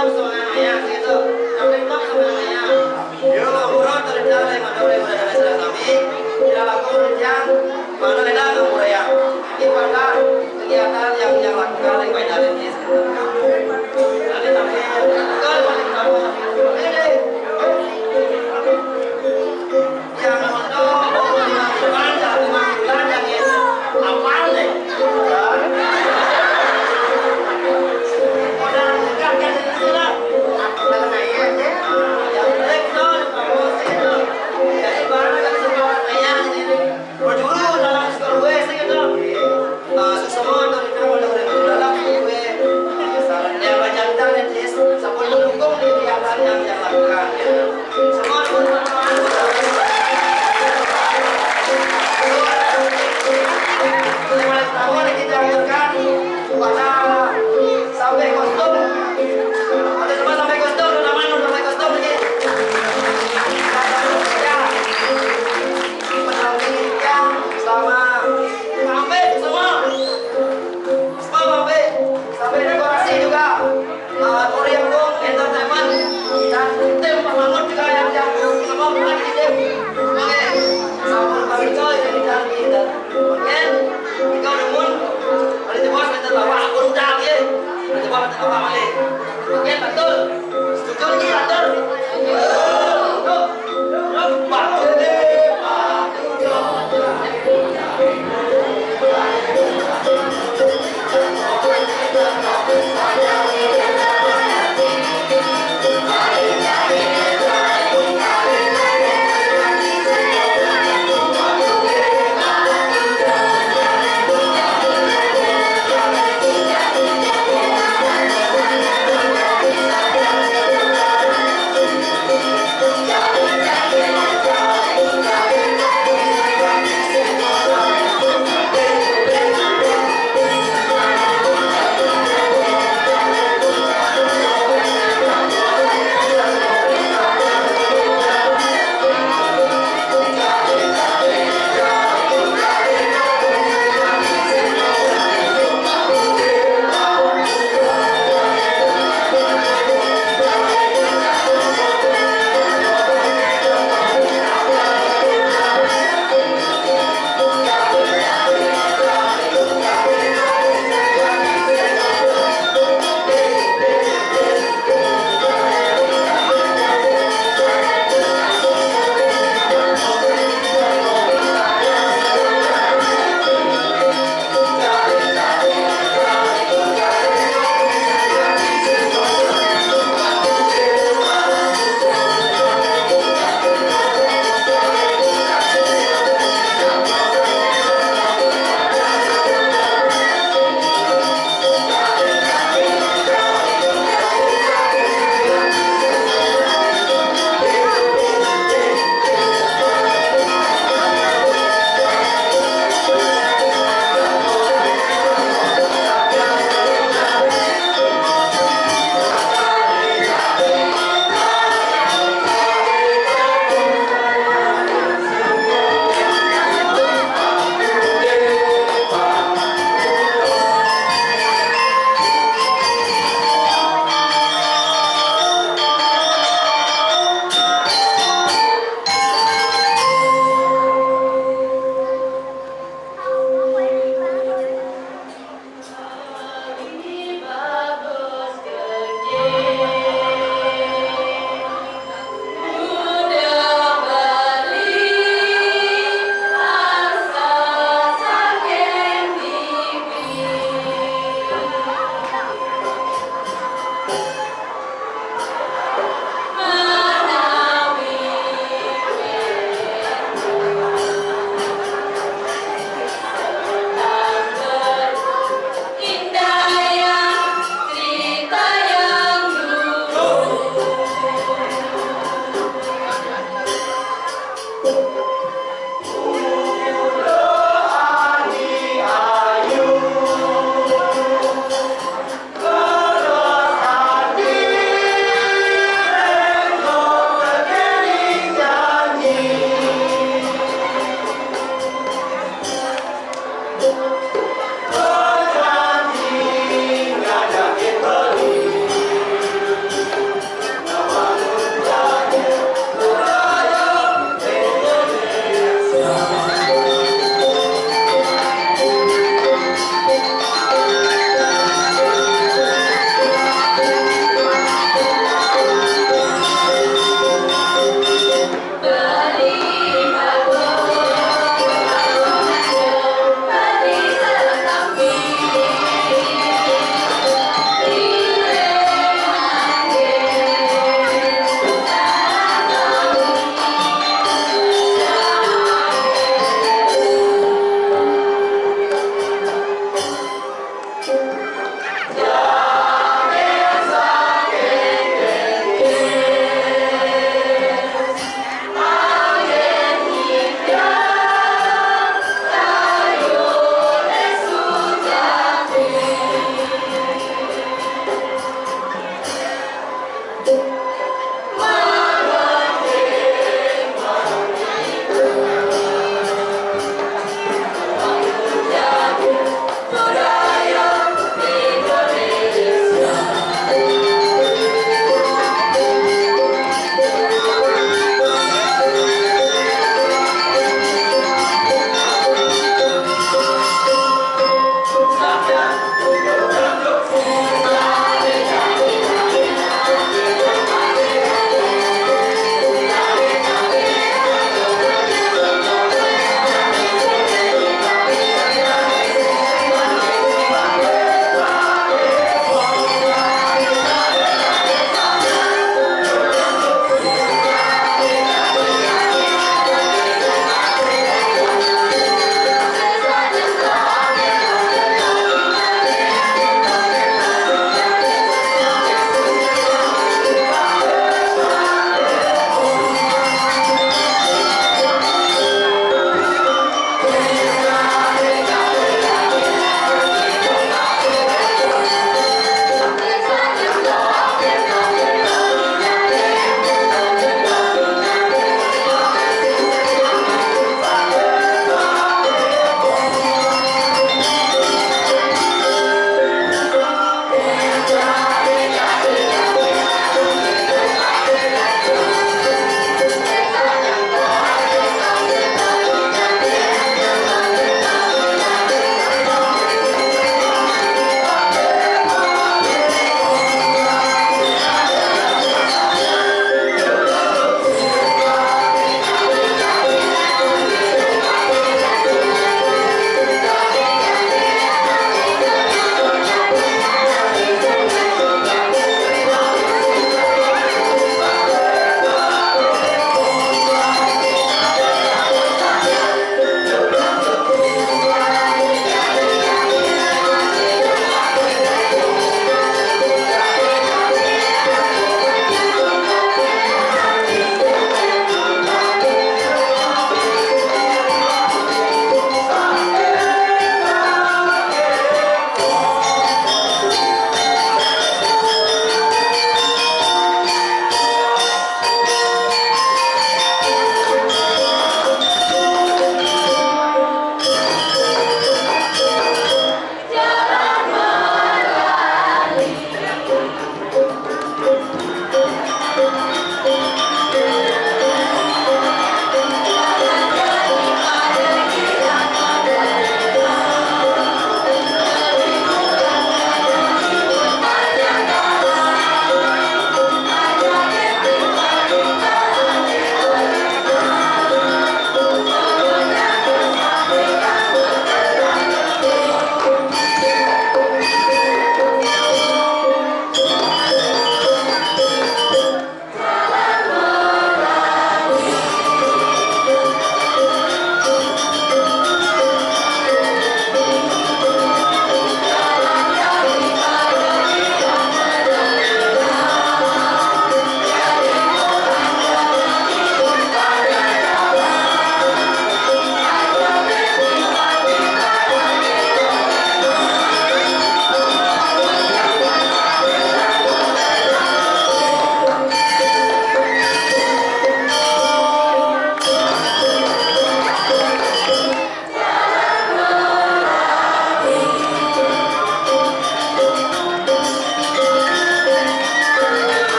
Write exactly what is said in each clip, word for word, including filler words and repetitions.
Semangat ayah, gitu. Yang penting kok semangat ayah. Yo, murah terjadi, madore, udah ada cerita kami. Tidak laku, yang mana enak, murah ya. Ini pada kegiatan yang, yang lakukan, yang banyak di sekitar kampung. Nanti, nanti, kalau paling tahu, ini deh.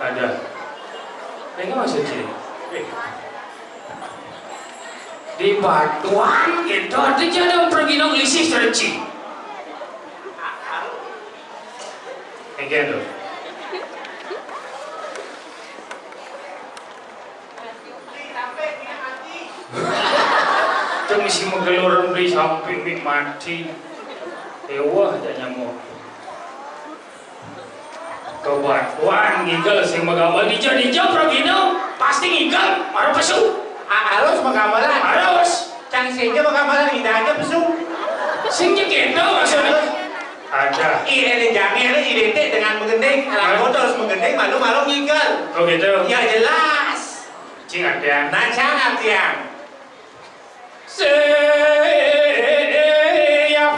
Ada. Ini maksud sih. Di batuan gitu, ada jadi pergi nang lisih terci. Again tuh. Itu misi menggelur di samping di mati. Ewah aja nyamuk. Kebakuan ngigel sing magambel dija-dija pragina pasti ngigel mara pesu. A-, harus magambel. Harus. Cang senja magambel ngidahnya pesu. Sing ja gitu maksudnya. Ada. Iya, ini jangir identik dengan menggending. Kalau terus menggending, malu-malu ngigel. Oh gitu. Ya jelas. Cing artian. Nah, cang artian. Siap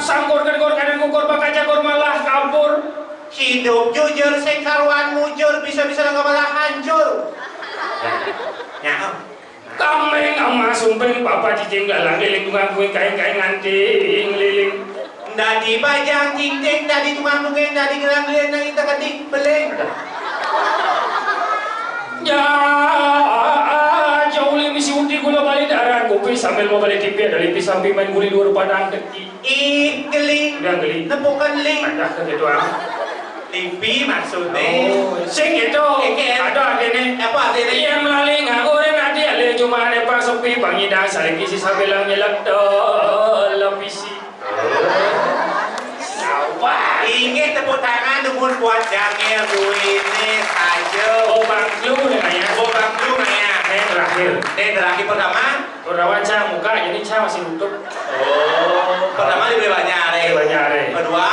sangkur kendur kadang ngukur bakaja kur malah kabur. Hidup jujur sing karuan mujur bisa-bisa lo malah hancur. Ya. Kambing ama sumping papa cicing lalang di lingkungan kuing kain-kain nganting liling. Dadi bajang cingcing, dadi tukang dungeng, dadi gelang-gelang nang kita kedik beling. Ya, jauh lebih si uti gula bali daran kopi sambil mau balik tipi ada lipi sampi main guli dua padang deki. Ih, geli. Udah geli. Nepukan li. Ada ke gitu ah. Lipi maksudnya. Oh, sing gitu. Ada artinya. Apa artinya? Iya melalui nganggur nanti ada cuma ada pas sepi pangidang saling isi sambil nyelek dol lebih si. Inggih tepuk tangan dumun buat Jangil duwine saja. Bobang flu namanya. Bobang flu namanya. Yang terakhir. Yang terakhir pertama. Pertama cang muka, jadi cang masih nutup. Oh, pertama di Banyare. Di Banyare. Kedua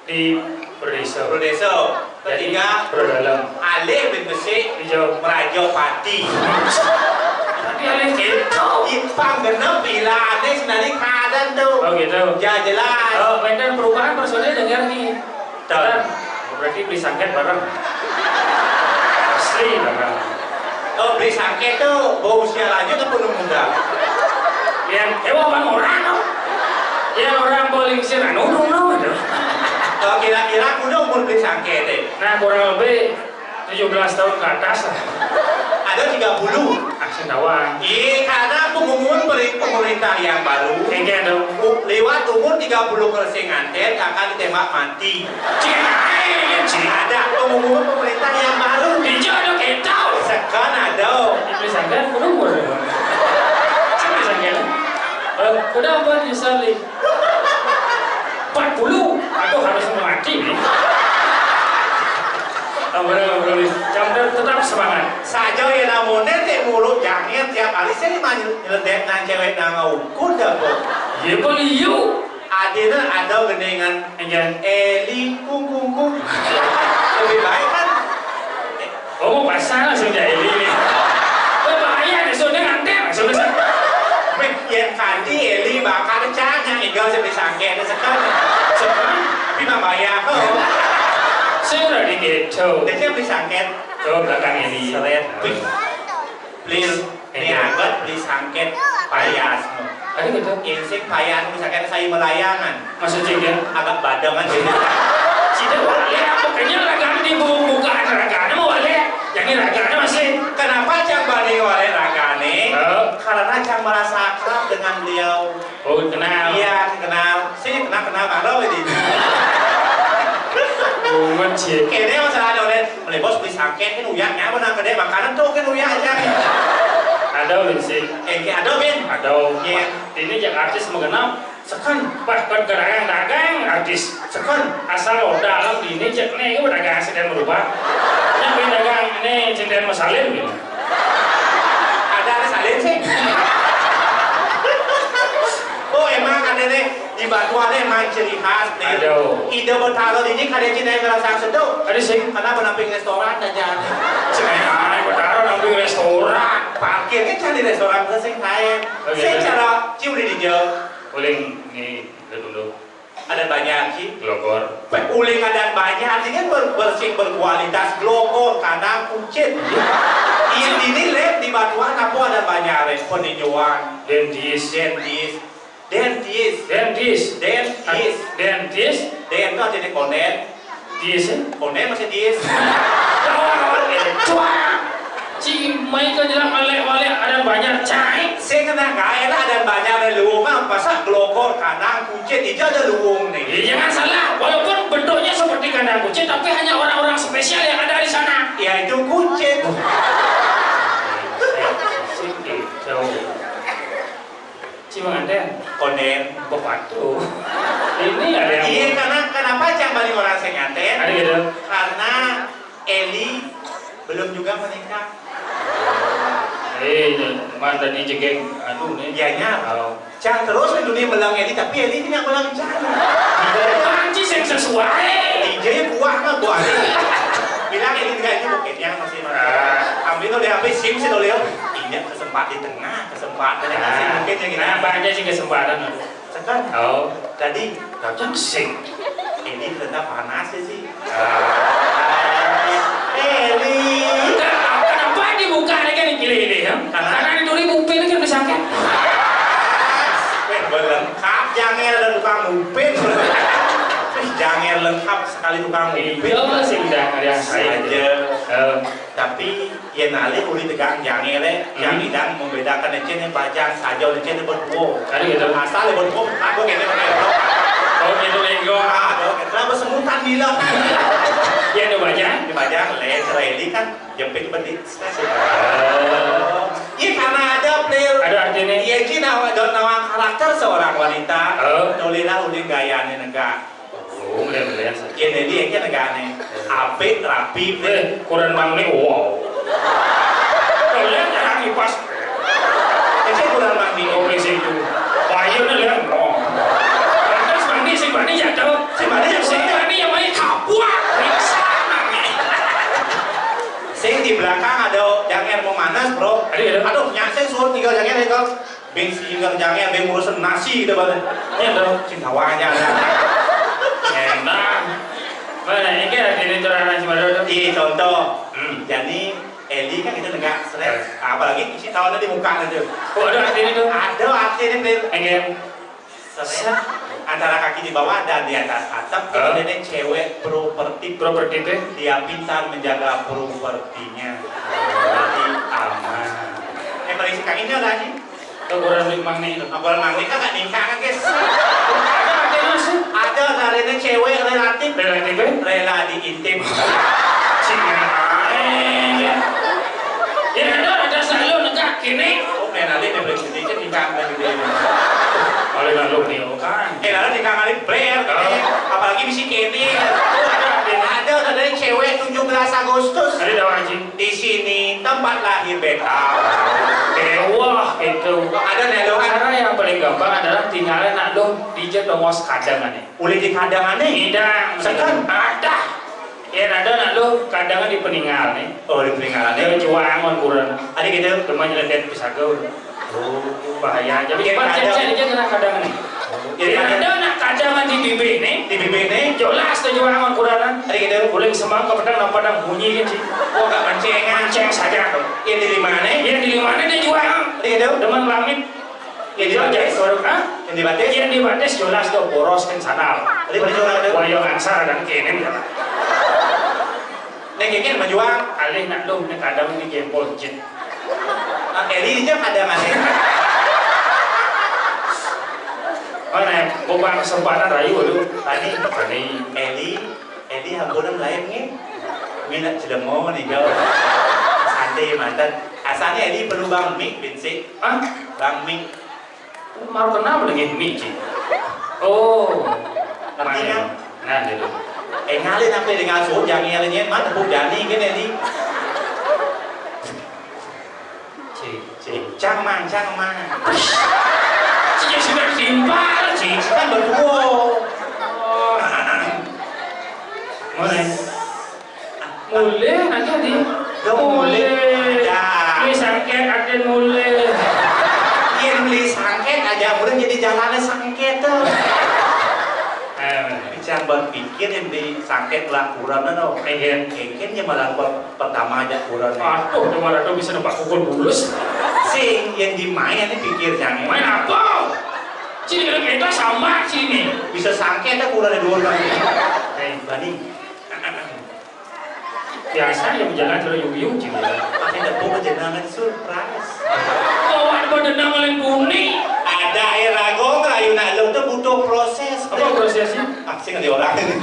di Berdesa. Berdesa. Ketiga, Bro Dalam. Alih bin Besik, Ijo. Meraja Pati. Tapi alih gitu. Ipang genep pilihannya sendiri keadaan tuh. Oh gitu. Ya jelas. Oh, Medan perubahan personil dengar nih. Betul. Oh, berarti beli sangket bareng. Asli bareng. Oh, beli sangket tuh bau usia lanjut apa nu muda? Yang ewa bang orang no. Yang orang paling sih anu no no gitu. Oh, kira-kira kudu umur beli sangket deh. Nah, kurang lebih tujuh belas tahun ke atas lah. Ada tiga puluh. Ah, sing tawang. Iya, karena pengumuman peri-, pemerintah yang baru. Enggak dong. U-, lewat umur tiga puluh kalau sing nganten akan ditembak mati. Cik, ae, cik. Ada pengumuman pemerintah yang baru. Di jodoh kita. Sekarang ada. Itu sangkan umur. Cik, sangkan. Eh, kenapa di Sali? Empat puluh. Aduh, harus mati nih. Ngobrol-ngobrol nih. Jam tetap semangat. Saja ya namanya teh mulut jangir tiap hari saya mah nyel-, nyeledek nang cewek nang ukur dah, Bu. Iya, Bu, liu. Adina ada gendingan. Iya. Eli kung kung kung. Lebih baik kan? Oh, mau pasang langsung jadi ini. Wah, bahaya, disuruhnya nganter, langsung ke sana. Weh, yang kanti Eli bakal cang, yang tinggal sepi sangke, ada sekan. Sekan? Tapi nang bayar, oh. Saya udah di ghetto. Jadi sepi sangke. Tuh, belakang Eli. Seret. Wih. Lil, ini anggap beli sangket payas. Ada gitu. Insik payas, beli sangket saya melayangan. Maksudnya dia? Agak badangan gitu. Sida wale, apa kenyal ragane di bu-, bukaan ragane mau wale. Yang ini ragane masih. Kenapa cang bani wale ragane? Hah? Karena cang merasa akrab dengan beliau. Oh, kenal. Iya, kenal. Sih, kenal, kenal, kenal, ini. Umat sih. Kayaknya masalah ada oleh, beli bos beli sangket, kan uyak, nyaman, nang gede, makanan tuh, kan uyak aja. Ada, Win, sih. Eh, kayak ada, Win. Ada. Iya. Ini yang artis mengenal, sekan, pas, pas dagang, dagang, artis. Sekan. Asal modal, ini cek nih, ini dagang sedang berubah. Yang dagang ini, cinta Mas Salim, gitu. Ada, ada Salim, sih. Oh, emang ada, deh. Di Batuan emang ciri khas nih. Aduh. Ida Betara ini kada cina yang ngerasa seduk. Ada sih. Karena menamping restoran aja. Cina yang Betara namping restoran. Parkirnya cari restoran ke sing lain. Oh, iya. Saya cara cium di dia. Uling nih, dulu. Ada banyak sih. Glogor. Pe-, uling ada banyak, artinya ber-, bersih berkualitas glogor, kandang kucing. Ini, ini lab di Batuan apa ada banyak, Rek? Peninjauan. Dentis. Dentis. Dentis. Dentis. Dentis. Dentis. Den itu artinya konden. Diis, ya? Kondén masih diis. Cuak. Ci mai ka jalan malek-malek adan banjar, cai. Sing kena gaé lah adan banjar dari luung mah, masa glogor, kandang kucit, ijo ada luung nih. Iya, jangan salah. Walaupun bentuknya seperti kandang kucit, tapi hanya orang-orang spesial yang ada di sana. Ya, itu kucit. Sing gitu. Ci mangantén. Kondén. Bepatu. Ini ada yang... Iya, karena kenapa cang bani orang sing ngantén? Ada gitu. Karena Eli belum juga menikah. Eh, mana dijegeng anu nih. Dianya. Oh. Cang terus di dunia melang Eli, tapi Eli tidak melang cang. Panci yang sesuai. Ijanya kuah mah buah. Bilang Eli tidak itu bukitnya masih. Ah. Ambil udah apa sim sih, udah. Iya, kesempat di tengah, kesempat di tengah sih, mungkin ya gitu. Nah, banyak sih kesempatan. Sekarang. Oh. Tadi. Tapi sing. Ini kereta panas ya sih. Ah. Eli. Kenapa dibuka nih kan, gila ini, ya? Karena dituri bupin kan disangka. Eh, lengkap, jangér ada tukang bupin. Jangér lengkap sekali tukang bupin. Iya, sih, udah ada yang saya. Saja. Eh. Tapi yén alih uli tegang jangé lé, yang idang membedakan encén yang bajang saja, encén yang berduo. Kan gitu. Asal yang berduo, aku kayaknya pakai blok. Oh, gitu, Lenggo. Ah, oke. Kenapa semutan gila? Ya, ada bajang. Di bajang, lé, Israeli kan jepit bedi. Oh. Iya, karena ada player. Ada artinya. Iya, Ci, nawa, nawa karakter seorang wanita. Oh. Nulilah uli gayanya negak. Oh, bener-bener ya. Kene dia kan negane. Apik, rapi, eh, kurang mangni, wow. Kau lihat cara kipas. Ece kurang mangni. Oh, di situ. Bayarnya lihat, wow. Lantas mangni, si mangni jatuh. Si mangni jatuh. Si mangni yang main kapuak. Riksa mangni. Sing di belakang ada jangér mau manas, bro. Aduh, aduh. Aduh, nyaseng suruh tiga jangér itu. Beng singgang jangér, beng urusan nasi gitu, Bang. Iya, dong. Cinta wajah, dah. Enak. Mana, ini kan ada ini turun nasi baru tuh. Iya, contoh. Hmm. Jadi, Eli kan kita negak seret. Eh. Apalagi isi tahun di muka aja. Oh, ada artinya tuh. Ada artinya, Pil. Oke. Seret. Antara kaki di bawah dan di atas atap, itu, oh, dia cewek properti. Properti teh? Dia pintar menjaga propertinya. Jadi aman. Eh, berisi kaki ini ada sih? Teguran duit mangni itu. Teguran mangni kan gak nikah kan, guys? Ada, ada, ada. Ada, karena cewek relatif. Relatif, eh? Rela diintip. Cina. Ya, ada, ada selalu negak kini. Oh, main alih dia berhenti kan nikah kan gitu ya. Oleh lalu nih, oh, kan. Eh, lalu nikah kali ber, oh, apalagi bisi kene. Ada, ada, ada dari cewek tujuh belas Agustus. Ada dong, anjing. Di sini tempat lahir beta. Ewah, itu. Ada nih, lo kan? Cara yang paling gampang adalah tinggalin anak lo di jet tongos kadang nih. Ulih di kadang nih? Tidak. Sekarang? Ada. Ya, ada anak lo kadang di peninggal nih. Oh, di peninggal nih. Dia juang on kurang. Ada gitu? Cuma nyeledet pisagau. Oh. Bahaya. Jadi, ya, cepat ada. Cek, cek, cek, kena kadang nih. Jadi, ada nak kadangan di bibir nih. Di bibir nih. Jelas tuh juangan kuranan. Ada gitu. Uling sembang ke pedang, nang pedang bunyi kan sih. Oh, gak mancing, kan? Mancing saja tuh. Yang di lima nih. Yang di lima nih dia juang. Ada gitu. Demen langit. Yang di batis. Hah? Yang di batis. Yang di batis jelas tuh boros kan sandal. Ada pada juang ada. Wayang angsar dan kenen. Nek kene mah juang. Alih nak dong, nek kadang ini game poljet. Ah, Eli aja kadang aneh. Mana ya? Bukan kesempatan rayu lu. Tadi. Tadi. Eli, Eli hamburan lain nih. Mina jelema nih, kau. Santai mantan. Asalnya Eli perlu Bang Mik, Binsik. Hah? Bang Mik. Mau kenal dengan Mik, Ci? Oh. Ngerti, kan? Nah, gitu. Eh, ngalih sampai dengan so, jangan ngalihnya, mana tepuk jani, gini, Eli. Ci, Ci. Cang mang, cang mang. Ci, ya sudah simpel, Ci. Kan berdua. Oh. Mulai. Mulih aja di. Mulih. Ada. Beli sangkét ada mulih. Iya, beli sangkét aja, udah jadi jalannya sangkét tuh. Eh, bicara berpikir yang di sangkét lakuran, no. Iya. Mungkin ya malah per-, pertama aja kurang. Aduh, cuma ada bisa numpak pukul bulus. Sing yang dimain ini pikir jangan. Main apa? Sini kita sama sini. Bisa sangkét ada kurang dua kali. Eh, Bani. Biasa ya, jalan terus yuk-yuk juga. Pakai tepung jenengan surprise. Bawa apa jenengan paling bunyi? Ada air rago, ngerayu nak lu tuh butuh proses. Apa prosesnya? Ah, sih nggak orang ini.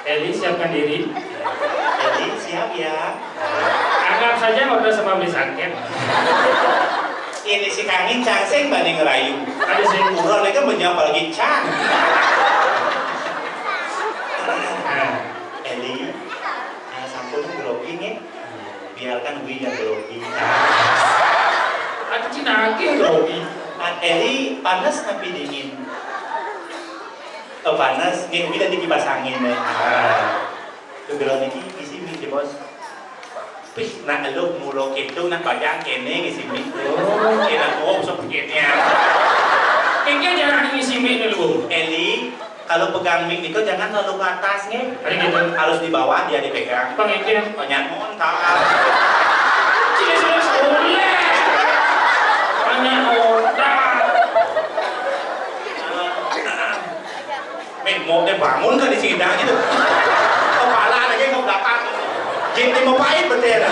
Eli, siapkan diri. Eli, siap ya. Anggap saja order sama beli sangket. Ini si Kangin cangseng banding ngerayu. Ada sih. Urang itu menyapa lagi cang. Nah, Eli, ah, sampun grogi nih. Biarkan Wi yang grogi. Ada Cina lagi grogi. Ah, Eli, panas tapi dingin? Oh, panas. Nih, Wi tadi kipas angin nih. Ah. Tuh, belum ini isi mie, Bos. Pih, nak lu muro gitu, nak bayang kene ngisi mie. Oh. Kena tuh seperti ini. Kayaknya jarang ngisi mie nih, lu. Eli, kalau pegang mie itu jangan terlalu ke atas, nih. Ada gitu. Harus di bawah dia dipegang. Bang, itu ya. Banyak montal. Cile sudah soleh. Banyak montal. Min, mau dia bangun kan di sini gitu. Kepala lagi mau belakang. Jadi mau pahit betul.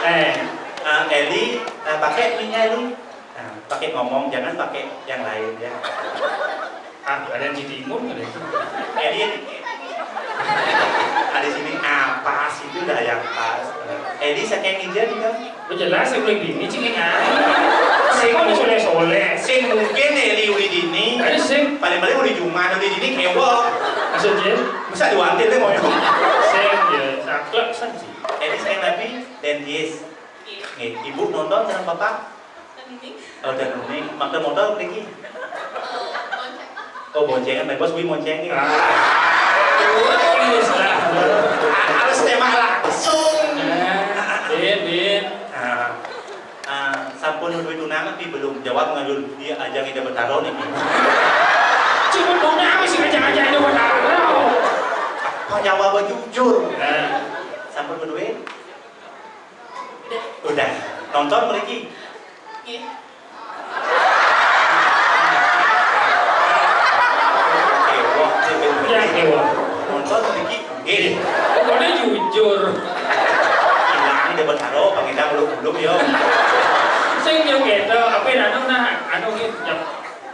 Eh, ah, Eli, ah, pakai mie-nya, Eli. Nah, pakai ngomong, jangan pakai yang lain ya. Ah, ada yang ditimun ada itu. Eli, ah, di sini apa sih itu udah yang pas. Eli, saking ija nih kan. Lu jelas sih, boleh bini cing ini. Sing mau soleh-soleh. Sing mungkin Eli uli dini. Ada sing. Paling-paling uli Jumat, uli dini kewok. Maksudnya? Bisa diwantil deh mau. Sing ya, saklek sih. Eli, sing nabi dan yes. Nih, ibu nonton sama bapak? Tadi nih. Oh, dan ini, makan motor pergi. Oh, boncengan, Bos, gue boncengan. Ah. Harus tembak langsung. Nah, Din, Din. Ah, ah, sampun duwe tunangan pi belum? Jawab ngalun. Dia aja kita bertaruh nih. Cuma tunangan sih, aja-aja itu bertaruh. Apa jawab jujur? Nah. Sampun duwe? Udah. Nonton mriki? Nggih. Kewok, ya, kewok. Nonton mriki? Nggih. Pokoknya jujur. Ilang dia bertaruh, pangidang belum, belum, yo. Sing yo gitu, apa anu nah, anu gitu.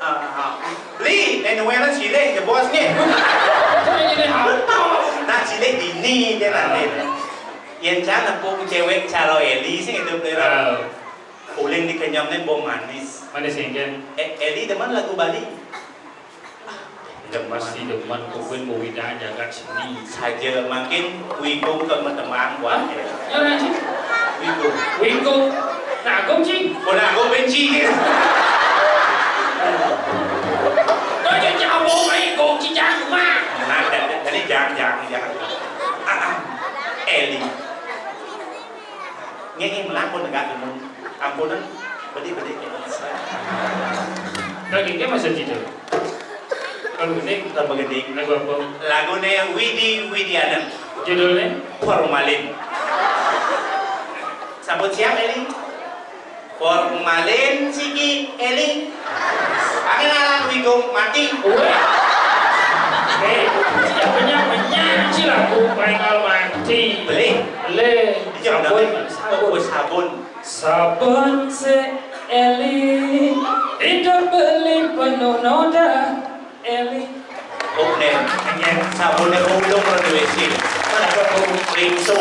Ah, ah. Li, nek nuwena cilik, ya bos nih. Nah, cilik dini dia nanti. Yen cah nepung cewek caro Eli sing itu pira. Ah. Uling dikenyamne bom manis. Manis, ya, Ken? Eh, Eli demen lagu Bali. Demen. Pasti demen, pokoknya mau widang jagat seni. Saja, makin wigung ke teman buat ya. Ya, Ren, sih. Wigung. Wigung. Nagum, sih. Oh, nagum benci. Kau jangan cabut, wigung, cicak, mah. Nah, jadi jangan, jangan, jangan. Ah, ah. Eli. Nggih, nggih, melakon enggak dulu. Ampunan, beli, beli. Dagingnya masih tidak. Kalau gede, tambah gede. Lagu apa? Lagune Widi Widiana. Judulnya? Formalin. Sampun siap, Eli? Formalin siki, Eli. Angin alam wigung mati. Weh. Eh, siapanya menyanyi lagu Final Mati. Beli. Le. Iya, sabun, namanya sabun. Sabun. Sabun si Eli, hidup beli penuh noda, Eli. Oh, nih. Iya. Sabunnya ulung kalau di W C. Mana ada bau rinso?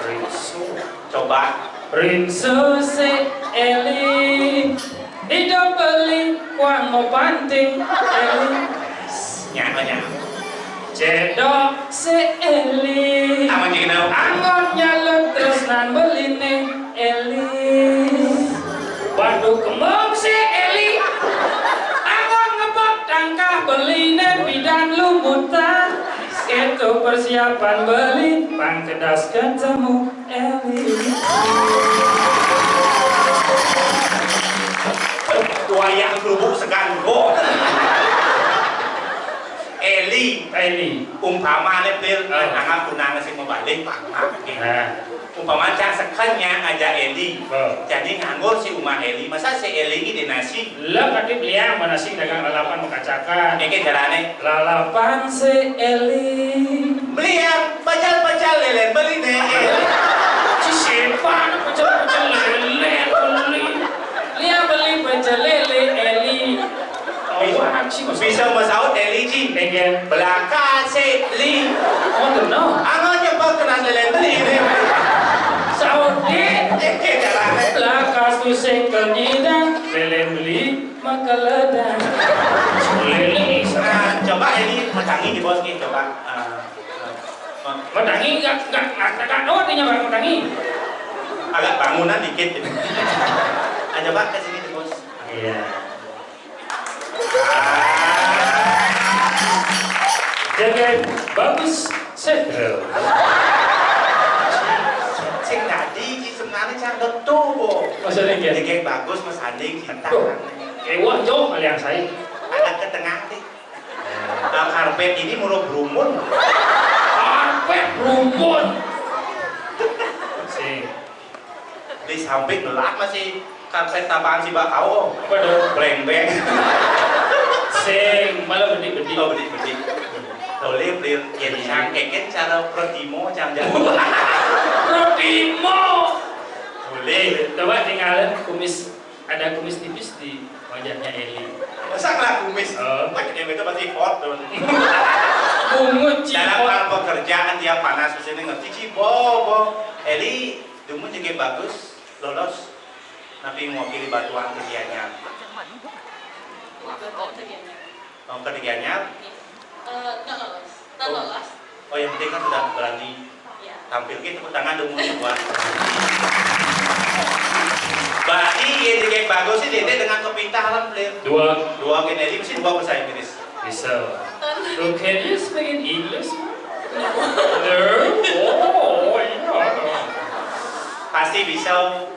Rinso. Coba. Rinso si Eli, hidup beli kuang mau panting, Eli. Nyano, nyano. Cedok si Eli. Aman, Cik, kenapa? Anggon nyalon terus nan beline Eli. Waduh, kembang si Eli. Anggon ngebak tangkah beline bidan lumutan. Itu persiapan beli pangkedas ketemu Eli. Wayang kerubuk segan kok. Eli. Eli. Umpamane, Pil, ah, anak tunangan sing mau balik, pangkat. Nah. Umpama cang seken nya ngajak Eli. Oh. Jadi nganggur si umah Eli. Masa si Eli ini dinasi? Lah, kadé beliang, mana sih dagang lalapan makacakan. Ini caranya. Lalapan si Eli. Beliang, pacal-pacal lélén beli né. Ci siapa anak pacal-pacal lélén beli? Beliang beli pacal lélé Eli. Bisa masaut Eli, Ji. Belaka si Li. Oh, bener. Anggo nyepak kena lélén beli ini. Saut dé. Belaka tusing kenyidang, lélén beli makaledang. Lélé. Nah, coba Eli matangi di bos, Ki, coba. Ah, ah. Matangi nggak, nggak, nggak, nggak tahu artinya, Bang, matangi. Agak bangunan dikit gitu. Ah, coba ke sini, bos. Iya. Jegég bagus, Sandra. Sing tadi, Ji, sebenarnya cang betul, Bo. Maksudnya, Ki? Jegég bagus, Mas Anding, cinta. Tuh, kewah, jauh kali yang saya. Ada ke tengah, nih. Nah, karpet ini murah berumun. Karpet berumun. Sing. Di samping gelap masih karpet tapaan si bakau. Apa tuh? Breng-breng. Sing, malah bedik-bedik. Oh, bedik-bedik. Boleh, Bril. Ya, sing. Cang keken cara Protimo, cang jago. Protimo. Boleh. Coba tinggalin kumis, ada kumis tipis di wajahnya Eli. Masa nggak kumis? Oh. Pakai itu pasti hot tuh. Bungut, Cibol. Dalam hal pekerjaan dia panas di sini ngerti, Cibol, Bo. Eli, dumun juga bagus, lolos. Tapi mewakili batuan ke Gianyar. Batuan ke Gianyar. Oh, ke Gianyar? Iya. Eh, nggak lolos. Nggak lolos. Oh, yang penting kan sudah berani tampil. Kita tepuk tangan dulu buat. Berarti ya, di game bagus sih, dia dengan kepintahan, Plir. Dua. Dua, gini, jadi mesti dua bahasa Inggris. Bisa. So, can you speak in English? No. Oh, iya. Pasti bisa.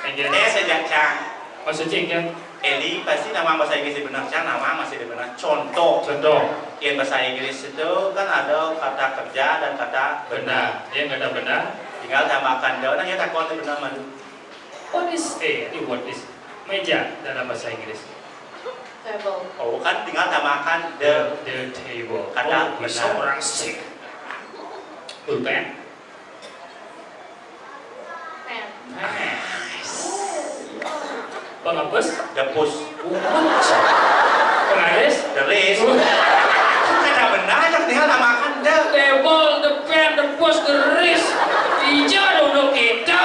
Saya sejak cang. Maksudnya kan? Eli pasti nama bahasa Inggris benar, cang nama masih benar. Contoh. Contoh. Yang bahasa Inggris itu kan ada kata kerja dan kata benda. Benda. Yang kata benda? Tinggal tambahkan the, nah, ya, takut benda malu. What is, eh, ini what is meja dalam bahasa Inggris? Table. Oh, kan tinggal tambahkan the. The, the table. Kata benda. Oh, bisa orang sih. Pulpen. Pen. Nice. Pengepes? The push. Umpet. Penggaris? The wrist. Kata benda aja, tinggal tambahkan the. Table, the pen, the push, the wrist. Ija dulu kita.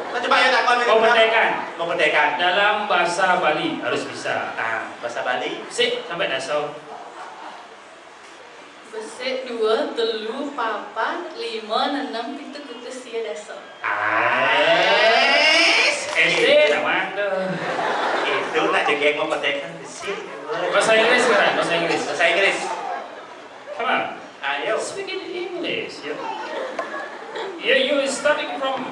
Nah, coba ya, takon ini. Mempetekan. Mempetekan. Dalam bahasa Bali harus bisa. Nah, bahasa Bali. Sik, sampai dasar. Besik, dua, telu, papat, lima, nenem, pitu, kutus, sia, dasa. Ah, S D namang tuh. Itu nak jegeg mempetekan besik. Bahasa Inggris sekarang, bahasa Inggris. Bahasa Inggris. Come on. Ayo. Speak in English, ya. Yeah, you starting from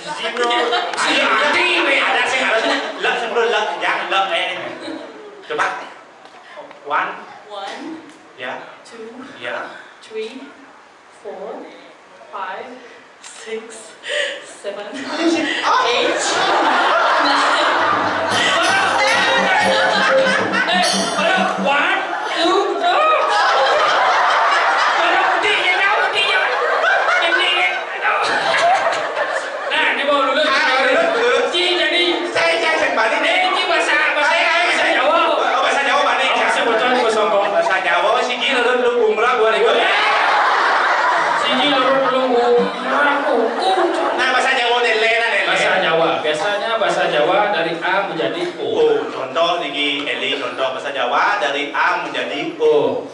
zero. Ayo, nanti ada sih, harusnya lek sebelum lek, jangan lek kayaknya. Coba. One. One. Ya. Two. Ya. Three. Four. Five. Six. Seven. Eight. Nine. Eh, aduh, one, two, three. Aduh, pedihnya, aduh, pedihnya. Ini, aduh. Nah, ini mau lulus. Ah, lulus, lulus. Ci, jadi. Saya, saya, saya balik. Eh, ini bahasa, bahasa, bahasa Jawa. Oh, bahasa Jawa balik. Oh, ya. Bahasa Bocor, bahasa Songkong. Bahasa Jawa, siji lurut lu umrah dua ribu. Siji lurut lu umrah, hukum. Nah, bahasa Jawa deh, lena deh. Bahasa Jawa. Biasanya bahasa Jawa dari A menjadi O. Oh, contoh niki, Eli, contoh bahasa Jawa dari A menjadi O.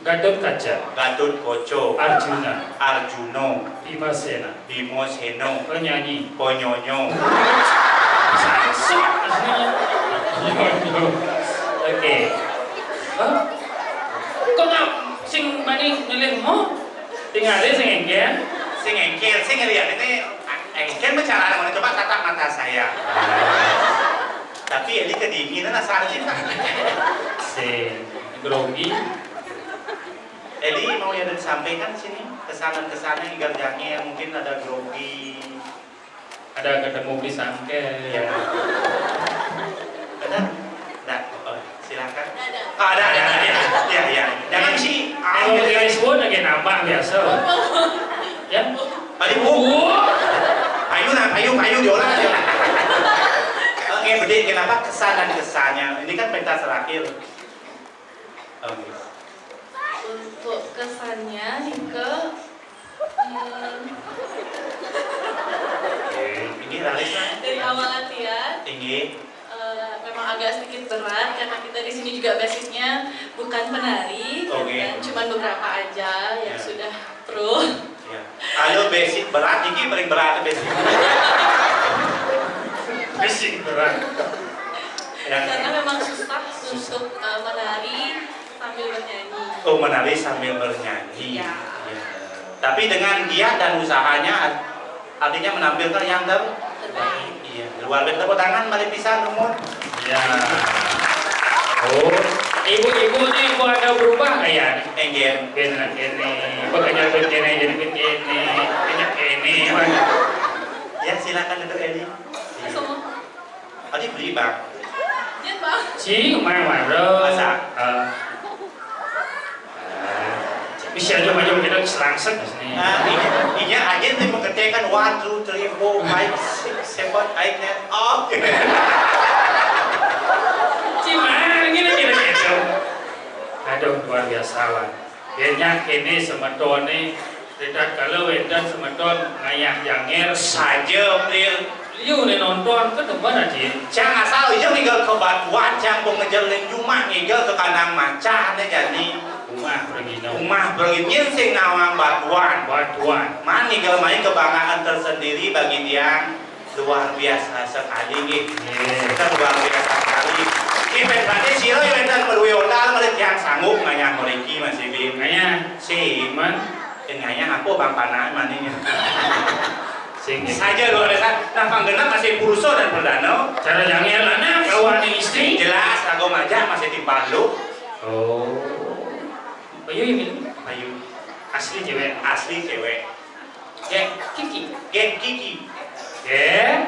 Gatotkaca. Gatotkaca. Arjuna. Arjuna. Bimasena. Bimasena. Penyanyi. Penyonyo. Sangsot aslinya. Penyonyo. Oke. Hah? Kok nggak sing bani milih mo? Tinggalin sing engkel. Sing engkel, sing ngeliat ini engkel bicara mana, coba tatap mata saya. Tapi ini kedinginan asal sih. Sing grogi. Eli, mau yang disampaikan di sini? Kesan dan kesannya, Igar Jangir, mungkin ada grogi. Ada ketemu beli sangke. Ya. Benar? Nah, oh, silakan. Ada. Oh, ada, ada, ada. Ya, ya. Jangan sih. Kalau garis pun lagi nambah biasa. Ya. Tadi bu. Payu nah, payu, payu diolah aja. Oke, Bedi, kenapa kesan dan kesannya? Ini kan pentas terakhir. Oke. Untuk kesannya, Nike, hmm, Oke, ini ralis lah. Dari awal latihan, Tinggi. Eh, memang agak sedikit berat karena kita di sini juga basicnya bukan penari, gitu kan. Oke. Cuman beberapa aja yang Ya. sudah pro. Ya. Kalau basic berat, ini paling berat basic. Basic berat. Ya. Karena memang susah untuk, eh, menari sambil bernyanyi. Oh, menari sambil bernyanyi. Iya. Ya. Tapi dengan giat dan usahanya, artinya menampilkan yang ter- Terbaik. Iya, luar biasa. Tepuk tangan, mari pisan, Numun. Ya. Oh, ibu-ibu nih, kok ada berubah nggak ya? Enggak. Band anak ini, bekerja band ini, jadi band ini, band ini, Wan. Ya, silakan duduk, Eli. Semua. Tadi beli, Bang. Jen, Bang. Si, kemarin, kemarin, bro. Masa? Eh. Bisa aja maju kita selangsung di sini. Nah, ini, ini aja nih mengerjakan one, two, three, four, five, six, seven, eight, nine. Oh. Gimana gini gini gitu. Aduh, luar biasa lah. Kayaknya ini semeton nih, tidak kalau wénten semeton ngayah janger saja, Pril. Liu né nonton, kan demen aja. Cang asal iya ngigel ke batuan, cang kok ngejeling cuma ngigel ke kandang macan né jani. Rumah pergi no. Rumah pergi nyén sing nawang batuan. Batuan. Man ngigel main kebanggaan tersendiri bagi tiang. Luar biasa sekali nggih. Nggih. Kita luar biasa sekali. Nggih, pén berarti sira ya wénten meruwi ondal mriki tiang sanggup ngayah mriki Mas Ibin. Ngayah. Sing. Man. Sing ngayah apa Bang Panah maning. Sing. Saja luar biasa. Nah, panggenep masih purusa dan perdana. Cara jangel lanang kalau ada istri. Jelas, aku ngajak masih timpal lu. Oh. Bayu yang minum? Bayu. Asli cewek. Asli cewek. Gek Kiki. Gek Kiki. Gek.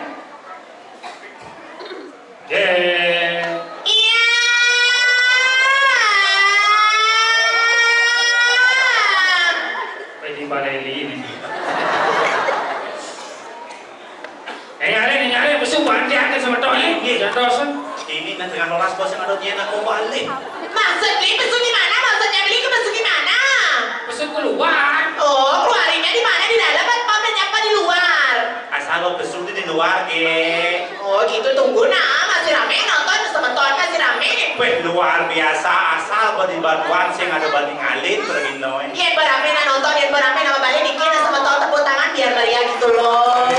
Gek. Iya. Pedi baleli ini. Eh, nyari, nyari, besok bantian ke sama Tony. Iya. Jangan terus. Ini nang tengah rolas bos yang ada dia nak kau balik. Maksud beli pesu di mana? Maksudnya beli ke pesu di mana? Pesu keluar. Oh, keluarinya di mana? Di dalam apa apa di luar? Asal lo pesu di luar, Ge. Oh, gitu, tunggu nah, masih rame nonton, semeton masih rame. Weh, luar biasa, asal badi batuan sing ada banding alit, pergi noy. Yén berame nah nonton, yén berame nama balik dikit nah semeton tepuk tangan biar meriah gitu loh.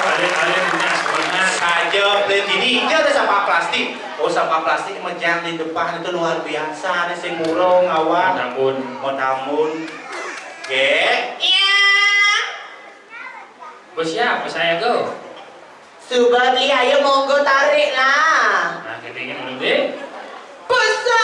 Alit-alit punya semangat. Saja, Plit, ini aja ada sampah plastik. Oh, sampah plastik mejang di depan itu luar biasa, ada sing murung, awak. Mau tambun. Mau tambun. Ge. Iya. Bos siapa saya go? Suba beli ayo monggo tarik lah. Nah, ketingin dulu deh. Pesangane.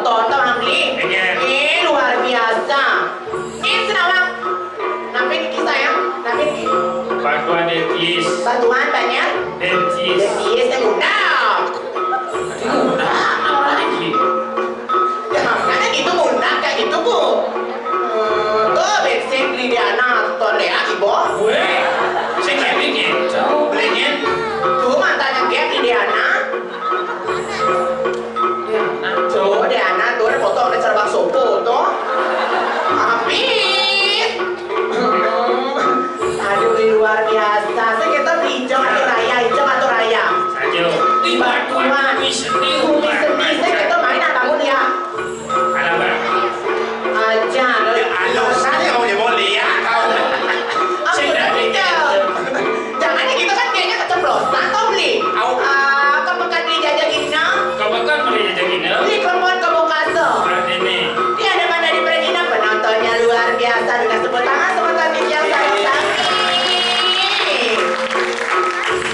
Tonton, Bli. Iya. Ih, luar biasa. Ih, Senawang. Napi niki, sayang? Napi niki? Batuan detis. Batuan banyak? Detis. Detis, eh, mudah. Mudah, apa lagi? Ya, makanya gitu, mudah kayak gitu, Bu. Eh, tuh, bensin beli di anak, tuh, Lea, Ibu. Weh, saya kira gitu. Belinya. Tuh, mantannya dia beli di anak. Tuh, Diana, tuh, ada foto ada cerbang sopo, tuh. Habis. Aduh, luar biasa. Saya kita beli hijau atau raya, hijau atau raya. Aduh, di Batuan. Bumi seni. Bumi seni. Saya kita main apa pun ya. Ada apa? Aja, lo. Ya, alo, saya mau ya, mau lihat kau. Aku udah tidak. Jangan gitu kan, kayaknya keceplosan, tau, Bli? Au. Ah, ke pekan beli jajan inang. Ke pekan beli jajan inang. Beli kelempon ke Bokase. Berarti nih. Dia ada mana di Pergina, penontonnya luar biasa. Dengan tepuk tangan, teman-teman yang saya hormati.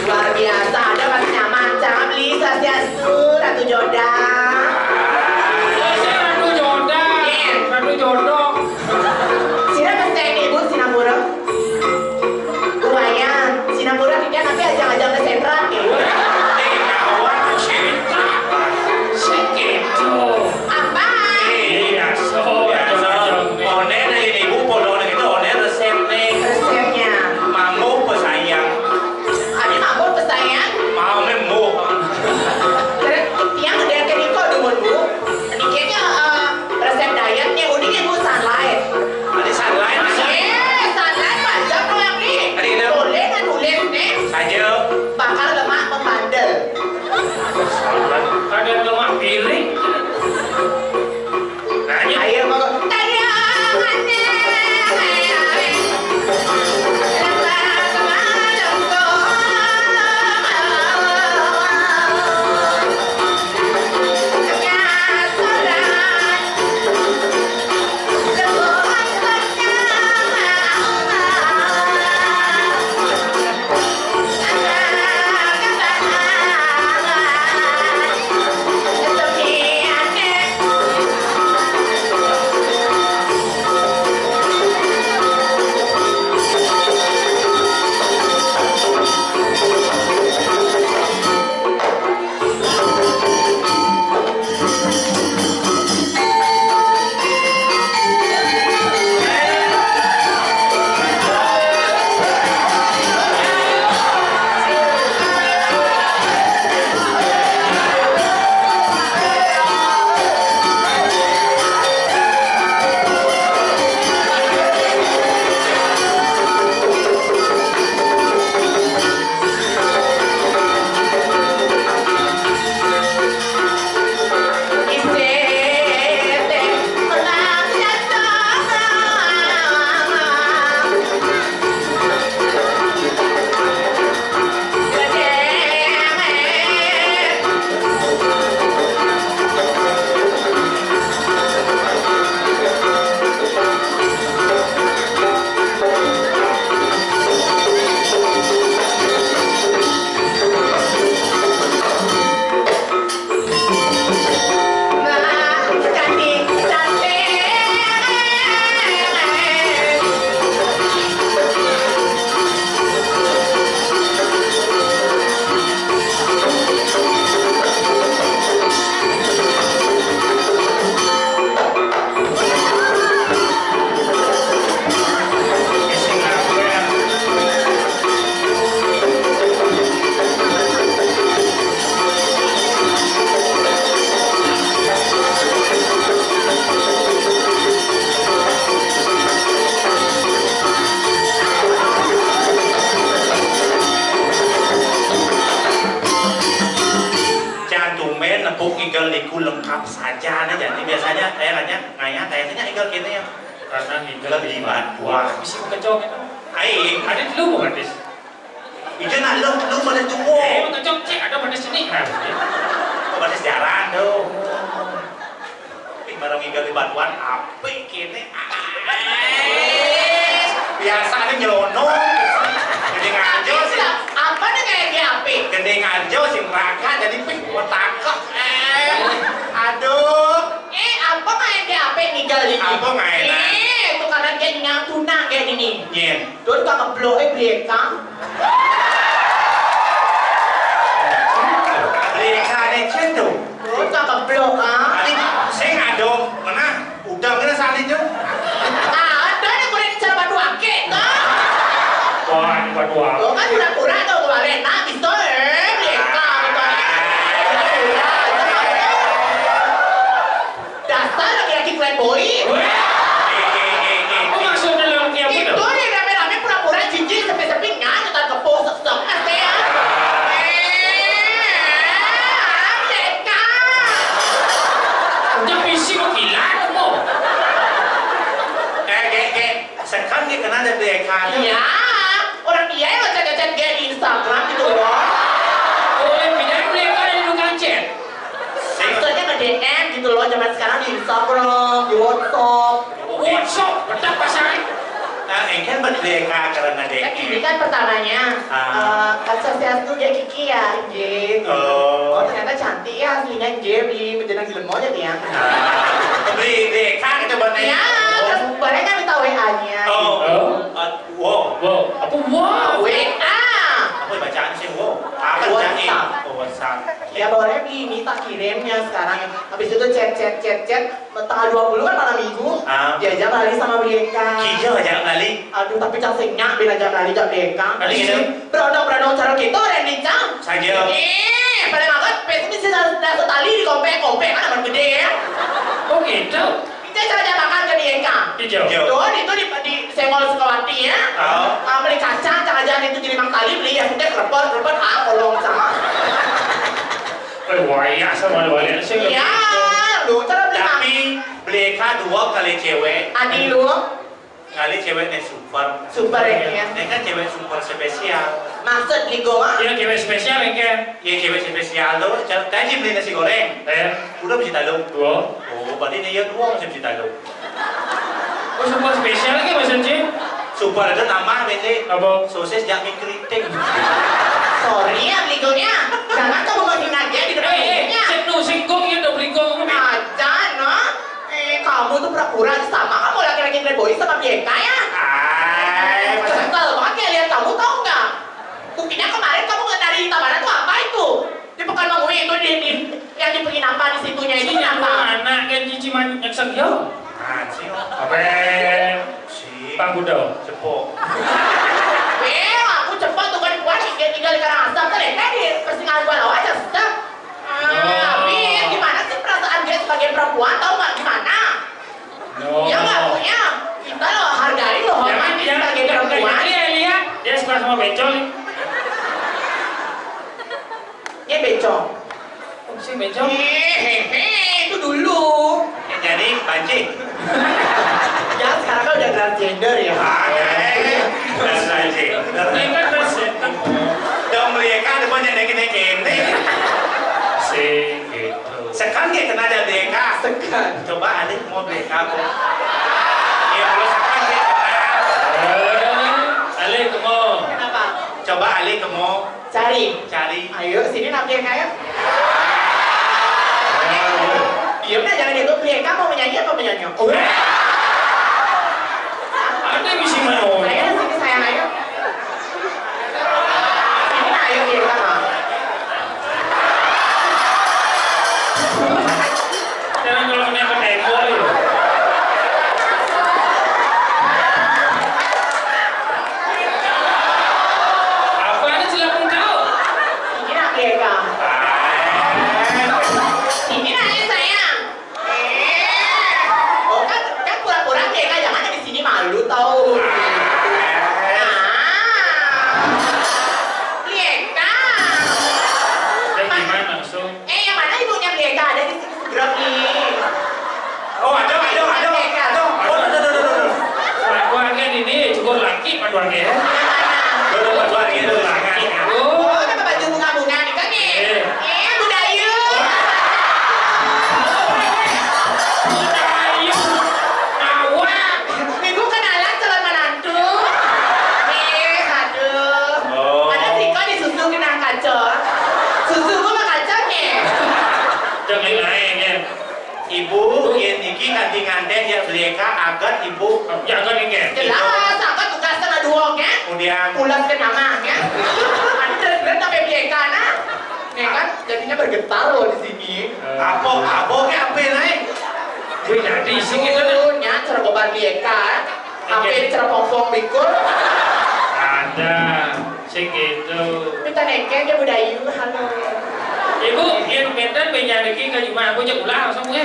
Luar biasa, ada Mas Nyaman. Jangan beli, Swastiastu, Ratu Joda. Saya Ratu Joda. Iya. Ratu Jodoh. Sira pesen ibu, Sinapura. Lumayan, Sinapura tidak, tapi ajang-ajang ke sentra, ya. Eh, kawan, sentra. Segitu. Apa? Iya, so, biasa. Onéh dari ibu, podho gitu, onéh resep nih. Resepnya. Mambo pesayang. Ada mambo pesayang? Mau membo. Terus tiang ada ke niko, dumun, Bu. Sedikitnya, eh, resep dietnya, udah, Ibu, sunlight. Ada sunlight, bisa? Eh, sunlight, panjang doang nih. Ada itu. Boleh nggak nulis nih? Saja. Bakar lemak membandel. Ada lemak piring. Ayo, mau. Jangan tumben nepuk ngigel niku lengkap saja nih. Jadi biasanya saya nanya, ngayah, saya tanya ngigel gini ya. Karena ngigel di Batuan. Bisa kecok itu. Ai, ada dulu, Bu Gadis. Itu nak lo, lo pada tua. Eh, kecok, cek, ada pada sini. Nah, sini. Oh, pada sejarah tuh. Ih, barang ngigel di Batuan, apik kene. Biasa ada nyelonong. Gede ngajo sih. Apa nih kayak dia apik? Gede ngajo sih, neraka jadi pik, otakek. Eh, aduh. Apa ngaenan? Eh, itu karena dia nyang tunang kayak gini. Nyen. Tuh, tukang keblok, eh, beli Eka. Beli Eka ne cen tuh. Tuh, tukang keblok, ah. Sing adong, mana? Udang kena saat itu. Ah, ada nih kulit cara batu akik, tuh. Wah, ini batu akik. Tuh, kan pura-pura tuh, kemarin. Nah, bisa, eh, beli Eka, gitu. Pura-pura, itu mah, itu. Dasar laki-laki playboy. Weh. Eh, eh, eh, eh, apa eh. Maksudnya lelaki apa itu tuh? Dia rame-rame pura-pura jijik, sepi-sepi, ngan, nyetan kepo, seksek, ngerti ya? Eh, Eka. Udah bisi mau gila, kamu. Eh, eh, eh, sekarang dia kenal dari Eka. Iya, orang dia yang ngechat-ngechat dia di Instagram gitu loh. Oh, yang pindah mereka yang tukang chat. Maksudnya nge-D M gitu loh, zaman sekarang di Instagram, di WhatsApp. WhatsApp, bedak pasangan. Ah, engken bet beli Eka karena D M. Kan ini kan pertamanya, ah, eh, kan swastiastu ya Kiki ya, nggih. Oh. Oh, ternyata cantik ya aslinya, nggih, beli menjenang jelema aja ya. Ah, beli, beli Eka gitu buat Eka. Ya, oh. Terus boleh kan minta W A-nya? Oh. Oh. Eh, wow. Wow. Apa wow? W A. Apa bacaan sih wow? Apa WhatsApp. Bacaan? Oh, WhatsApp. Ya boleh, Bi, minta kirimnya sekarang. Habis itu chat, chat, chat, chat. Tanggal dua puluh kan malam minggu. Ah. Diajak lali sama Beli Eka. Iya, ajak lali. Aduh, tapi cang sing nyak bila ajak lali, jak Beli Eka. Lali gitu? Berondong-berondong cara kita, Randy, cang. Saja. Eh, paling banget, besok bisa dah, dah setali di kompek, kompek kan amat gede ya. Oh gitu? Kita cara makan ke Beli Eka. Iya. Iya. Tuh, itu di, di Senggol Sukawati ya. Oh. Ah, beli kacang, cang aja itu jadi mang tali, beli ya, sudah kerepot, kerepot, ah, kolong sama. Eh, wayah sama wayah sih. Ya, lu cara beli. Tapi beli Eka dua kali cewek. Adi lu? Kali cewek nih super. Super ya, ya. Ini kan cewek super spesial. Maksud beli gua? Ya, cewek spesial ya, kan? Ya, cewek spesial tuh. Ca-, tadi beli nasi goreng. Eh. Udah beli talung. Dua. Oh, berarti ini ya dua masih beli talung. Oh, super spesial lagi maksudnya? Super itu nama, Bende. Apa? Sosis jak mie keriting. Sorry ya, beli gua ya. Jangan kamu menghina dia di depan ibunya. Eh, eh, sing nu singgung ya, udah beli gua. Aja, no. Eh, kamu tuh pura-pura aja sama kamu laki-laki playboy sama Bianca ya. Ay, masa kesel banget ya lihat kamu, tahu nggak? Buktinya kemarin kamu nari di tabanan tuh apa itu? Di Pekan Mangui itu di, di yang di penginapan di situnya itu. Sini kenapa? Anak kan cici man nyeksek yo. Ah, sih. Apa? Si Pak Gudo. Cepok. Eh, aku cepok tuh kan kuat, dia tinggal di Karangasem tuh, deh, kan di Persingan gua lawan aja, stop. Ah, oh. Habis, gimana sih perasaan dia sebagai perempuan, tahu nggak gimana? No. Dia nggak punya. Kita loh, hargai loh, hormati sebagai perempuan. Yang, yang, yang, yang, dia suka sama bencong. Dia bencong. Oh, si bencong. Eh, hehe, itu dulu. Jadi, pancing. Ya, sekarang kan udah transgender ya. Ah, eh, transgender. Ini kan transgender. Dong, mereka ada banyak yang kena-kena. Si gitu. Sekarang dia kena ada D K. Sekarang. Coba alih mau D K, Bu. Ya, kalau sekarang dia kena. Eh, alih ke mau. Kenapa? Coba alih ke mau. Cari. Cari. Ayo, sini nak D K ya. Diam dah, jangan itu. D K mau menyanyi apa menyanyi? Oh. Ada yang bisa mau. Saya sini sayang, ayo. Ini ayo kita, Kak. Jangan kalau kena ke tembok, ya. Apa ada celapung kau? Ini nak ya, Kak. Ini nak ya, sayang. Eh, oh, kan, kan pura-pura Eka, jangan di sini malu, tahu. Ah. Eka. Yang gimana, Sung? Eh, yang mana ibunya Eka? Ada di sini, segerap nih. Oh, ada, ada, ada, ada. Oh, ada, ada, ada, ada. Paduannya ini cukup laki paduannya ya. Ada, ada, ada, ada. Laki. Oh. Oh, ada baju bunga-bunga nih kan nih. Iya. Eh, Budayu. Budayu. Awak. Minggu kenalan calon menantu. Eh, aduh. Oh. Ada siko di susu kena kaca. Susu gua mah kaca nih. Jangan lain ya. Ibu, yen iki kanthi Nganten ya beli Eka, agat ibu. Ya, agat inggih. Jelas, agat tugasna dua, ya. Kemudian pulas ke nama, ya. Ada bener sampai beli Eka, nah. Ya kan, jadinya bergetar loh di sini. Apa, apa ke apa naik? Wih, jadi sih gitu. Tuh, nya, cara beban beli Eka. Apa cara pongpong bikul? Ada. Sing gitu. Minta nengkeng ya, Budayu. Halo. Ibu, yang benten benya lagi ke rumah aku, cek ulah langsung, eh.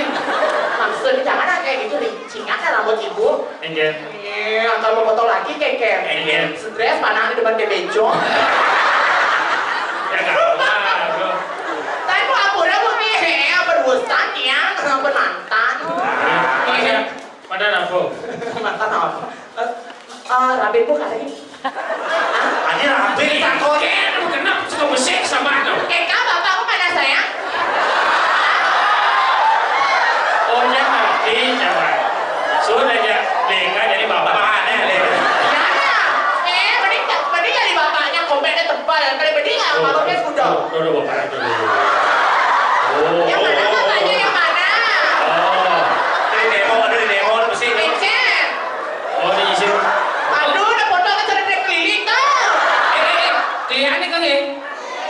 Maksud jangan kayak gitu, Ri. Cingat ya rambut ibu. Enggak. Iya, kalau mau foto lagi, keker. Enggak. Stres, panah di depan ke bejo. Ya, nggak apa, bro. Tapi mau ampun, aku nih, eh, apa urusan, ya? Kenapa mantan? Masa Mantan apa? Mantan apa? Eh, eh, rabe bu katanya. Ada rabe takut. Kamu kenapa suka musik sama tuh? Eka, bapakmu mana, sayang? Oh, ya ngerti, coba. Sudah aja, Leka jadi bapaknya, Leka. Ya, ya. Eh, mending, mending jadi bapaknya, kompetnya tebal. Kali mending lah, kalau dia sudah. Tuh, tuh, tuh, bapaknya tuh. Oh. Yang mana bapaknya, yang mana? Oh. Ada demo, ada demo, ada mesin. Mesin. Oh, ada nyisir. Aduh, udah foto ke cerita keliling tuh. Eh, eh, eh, kelihatannya kan, eh.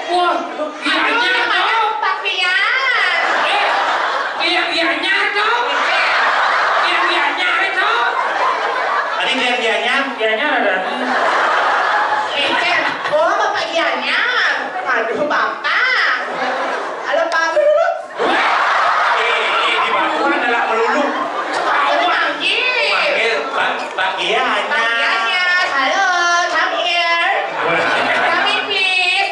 Wah, aduh, iya, iya, yang mana tuh? Pak Rian. Eh, iya, iya, iya, tuh. Iya, iya, iya, tuh. Tadi dia dianya, dianya ada. Mesin. Oh, Bapak Gianyar. Aduh, Bapak. Halo, Pak. Eh, eh, di Batuan adalah melulu. Ketawa. Manggil. Manggil Pak, Pak Gianyar. Pak Gianyar. Halo, come here. Come in, please.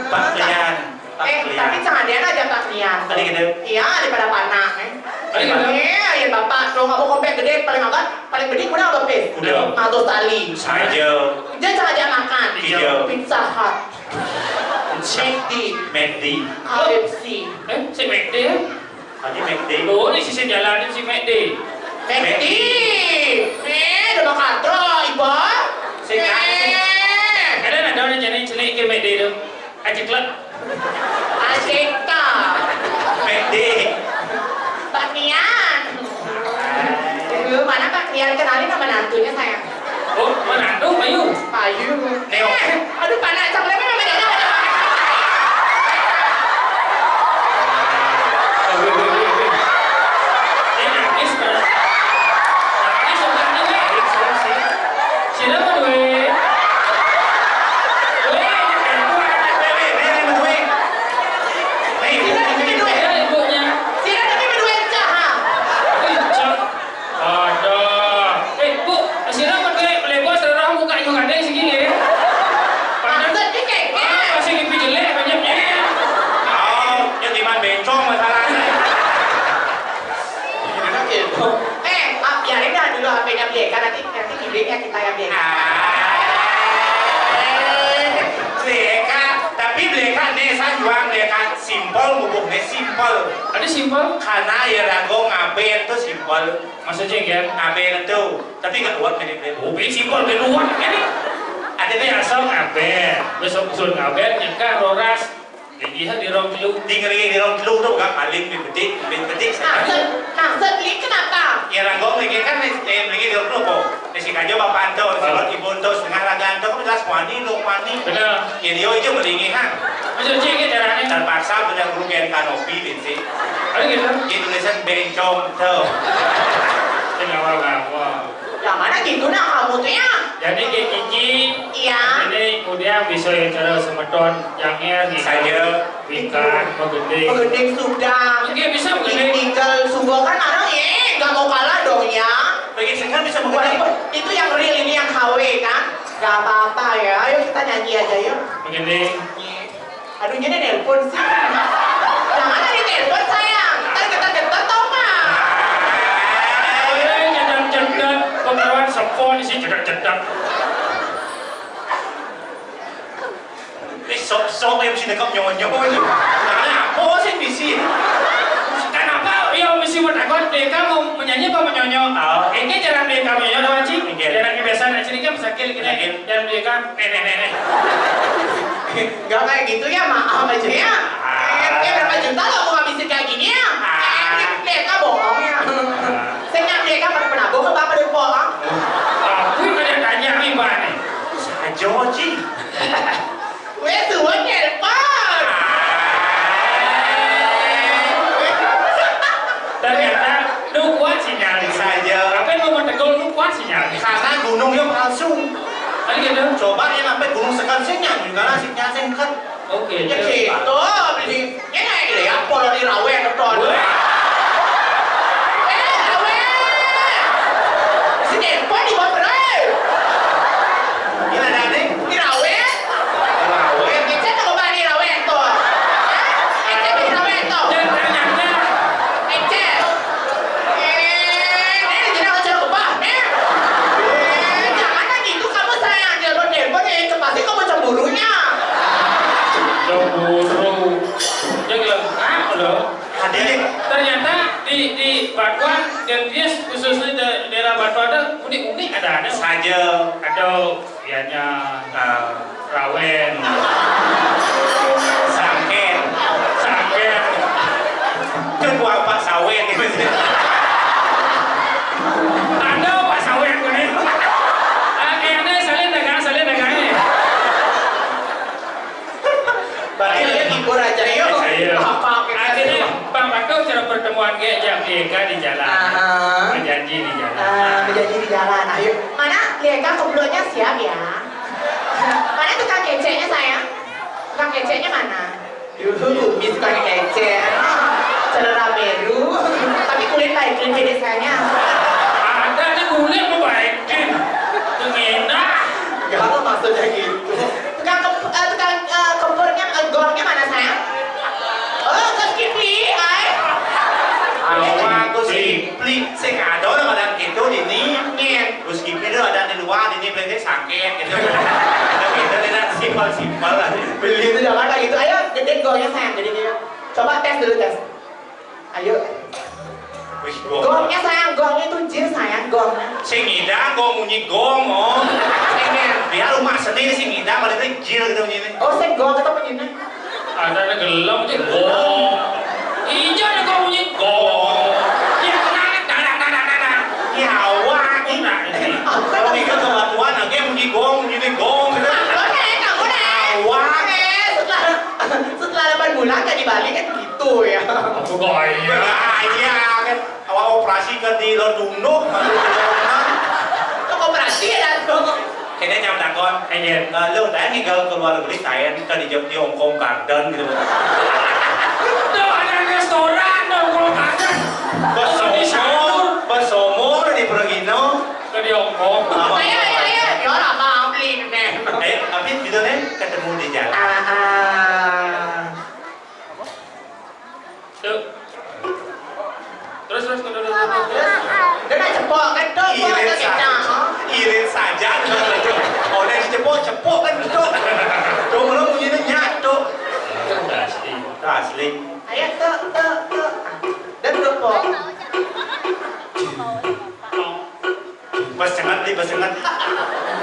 Pak Gianyar. Eh, tapi jangan dia aja Pak Nian. Tadi gitu. Iya, daripada panak, eh. Tadi gitu. Iya, iya, Bapak, dong, kamu kompek gede, paling apa? Paling gede, udah apa, Pis? Udah. Matos tali. Saja. Dia jangan dia makan. Iya. Pizza Hut. McD. McD. K F C. Eh, si McD ya? Tadi McD. Oh, ini sisi jalanin si McD. McD. Eh, udah makan terus, Ibu. Si Kak, si. Eh. Ada nggak ada orang jadi celik ke McD tuh? Aja kelak. Asik toh. Pede. Pak Nian. Dulu mana Pak Nian, kenalin sama menantunya, sayang. Oh, menantu, Bayu. Bayu. Neo. Eh, aduh, panak, cak lebe, memang ada. Wih, wih, wih, wih. Dia nangis, Pak. Nangis, suka nih, wih. Sira mah duit. Duit, duit, duit, duit. Sira tapi berduit cah, ha? Ih, cah. Ada. Eh, Bu, sira mah duit, beli bos, terus buka juga ada sih gini ya. Pantes. Maksudnya kayak, ah, masih lebih jelek, banyaknya. Oh, ya gimana bencong masalahnya. Gitu. Eh, ah, biarin dah dulu H P-nya Beli Eka, nanti, nanti Beli Eka kita yang Beli Eka. Ah. Beli Eka, tapi Beli Eka nih, saya juang Beli Eka simpel, bubuhnya simpel. Ada simpel? Karena ya rago ngaben tuh simpel. Maksudnya kan? Ngaben tuh, tapi nggak kuat kan, Beli? Oh, beli simpel, beli luar kan? Ada nih asal ngaben, besok sun ngaben, nyengkah roras. Tinggi di rong telu. Di ngeri di rong telu tuh gak paling lebih bedik, lebih bedik. Maksud, maksud beli kenapa? Ya, ranggong lagi kan, eh, lagi di rong telu kok. Di si kajo bapak anto, di si ibu anto, setengah raga anto, kan jelas wani, lu wani. Bener. Ya, dia aja melingin, ha. Maksud cik, ya, caranya? Terpaksa bener kerugian kanopi, Binsi. Oh, gitu? Di tulisan bencong, tuh. Sing awal-awal. Yang mana gitu nah kamu tuh ya? Jadi kayak Cici. Iya. Ini kemudian bisa ya cara semeton, janger, gitu. Saya. Wikan, Magending. Magending sudah. Oke, bisa Magending. Tinggal Sungguh kan orang, eh, nggak mau kalah dong ya. Bagi saya kan bisa Magending. Walaupun itu yang real, ini yang K W kan. Nggak apa-apa ya, ayo kita nyanyi aja yuk. Magending. Aduh, ini nelpon sih. Jangan ada telepon, sayang. Ntar getar-getar, tau nggak? Eh, cedak-cedak. Pengetahuan sepon sih, cedak-cedak. Ini sok-sok yang mesti dekat nyonyo ini. Nah, apa sih misi? Kenapa? Ya, misi mau takut, Deka mau menyanyi apa menyonyo? Oh. Ini jarang Deka menyonyo, Haji. Iya. Jarang kebiasaan, Haji, ini kan sakit, kita. Iya. Dan Deka, nih, nih, nih, nih. Nggak kayak gitu ya, maaf aja ya. Ah. Eh, eh, berapa juta lo mau ngabisin kayak gini ya? Ah. Eh, Deka bohong ya. Ah. Saya Palsu. Kan gitu. Coba yang sampai gunung sekan sih nyang juga lah sih nyang sih kan. Oke. Ya gitu, beli. Ini naik deh ya, polo di rawe betul. Wah. Eh, rawe. Si Depon di Baperai. Ini ada nih. Di rawe. Rawe. Ngecek ke rumah di rawe tuh. Ngecek di rawe tuh. Dan ternyata Ngecek. Eh, ini tidak ada cara ubah, nih. Eh, jangan lagi itu kamu saya yang telepon-telepon, eh, itu pasti kamu cemburunya. Cemburu. Dia bilang, "Ah, loh." Hadir. Ternyata di, di Batuan, dan dia khususnya da-, daerah Batuan ada unik-unik, ada, ada. Saja. Ada ianya, eh, rawen. Sangket. Sangket. Kan buah Pak Sawen gitu. Ada Pak Sawen ini. Ah, kayaknya salin dagang, salin dagang nih. Berarti dia hibur aja, yuk. Iya. Apa kita Akhirnya, semua? Bang Bakau cara pertemuan ge jam tiga di jalan. Aha. Berjanji di jalan. Ah, berjanji di jalan. Ayo. Mana? Lihat, Kak, kebloknya siap, ya. Mana tukang keceknya, sayang? Tukang keceknya mana? Yuhu, Miss tukang kecek. Celana biru. Tapi kulit baik, kulit pede sayangnya. Ada nih kulit mau baikin. Ngena. Gak apa maksudnya gitu. Tukang kep-, eh, tukang, eh, kepurnya, eh, gongnya mana, sayang? Oh, ke Skippy, ay. Awak aku Skippy. Sing ada orang ada gitu ini. Nyen. Terus Skippy itu ada di luar, ini berarti sakit gitu. Gitu, gitu, simpel-simpel lah. Beli itu jangan kayak gitu. Ayo, gede gongnya, sayang. Jadi dia. Coba tes dulu, tes. Ayo. Wih, gong. Gongnya, sayang, gongnya itu jil, sayang, gongnya. Sing ngidang gong bunyi gong, oh. Ini biar rumah seni sing ngidang, paling itu jil gitu bunyi ini. Oh, sing gong ketemu ini. Ada ada gelem sih gong. Iya ada gong bunyi gong. Ya, nah, nah, nah, nah, nah, nah. Nyawa ini. Nah, ini. Kalau kita kebatuan, lagi bunyi gong, bunyi gong gitu. Aku nih, aku nih. Nyawa. Eh, setelah, setelah delapan bulan gak dibalikin gitu ya. Aku kok iya. Nah, iya kan. Awak operasi ke di London, Kok operasi ya, Datuk? Kayaknya nyam takon. Iya. Eh, lo tanya nih kalau keluar negeri, saya nih tadi jawab di Hong Kong Garden gitu. Tuh, ada restoran, Hong Kong Garden. Besomo, besomo di Pergino. Ke di Hong Kong. Ayo, ayo, ayo. Ya, lah, mau beli nih. Eh, tapi gitu nih, ketemu di jalan. Ah, ah. Tuh. Terus, terus, terus, terus, terus, terus. Dia nak cepok kan, tuh, tuh, Irit ada saja. Kecap. Irit saja, tuh, tuh. Oh, udah dicepok, cepok kan, tuh. Tuh, belum bunyi dia nyak, tuh. Itu udah asli. Udah asli. Ayo, tuh, tuh, tuh. Dan tuh, tuh. Pas cengat, beli, pas cengat.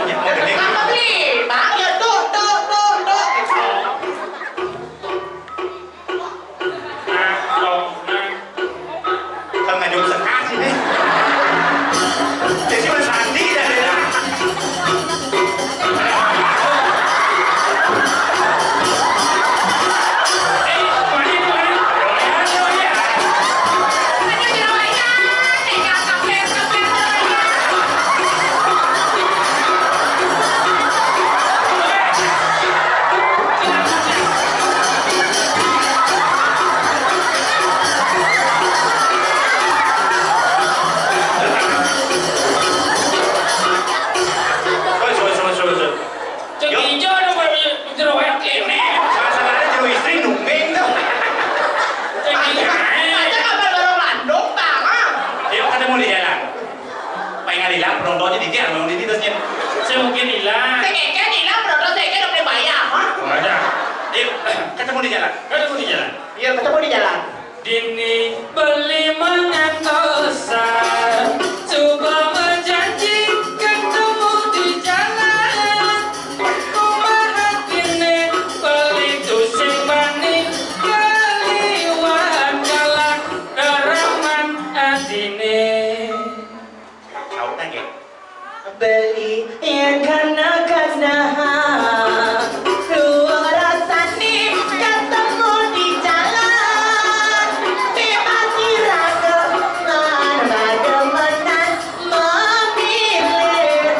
Ya, mau gede. Apa, beli? Bang, ya, tuh, tuh, tuh, tuh. Kan ngajak sekas ini. Jadi Mas Andi dah dia. Wes, wes, wes, wes, wes. Cek ijo dong, baru jeroan kene. Masalahnya jero istri nungging tuh. Cek ijo. Ada kabar baru landung, Bang. Yuk, ketemu di jalan. Pengen hilang, penontonnya di dia, mau di terusnya. Saya mungkin hilang. Saya kayaknya hilang, penonton saya kayaknya udah bayar, ha? Oh, ada. Yuk, ketemu di jalan. Ketemu di jalan. Iya, ketemu di jalan. Dini beli mangantosan, coba berjanji ketemu di jalan. Kumaha dini beli tusing bani, kaliwat kalah karaman adine. Tahu kan, ya? Beli yang kana-kana, luar sani ketemu di jalan. Tiba kira teman, bagaimana memilih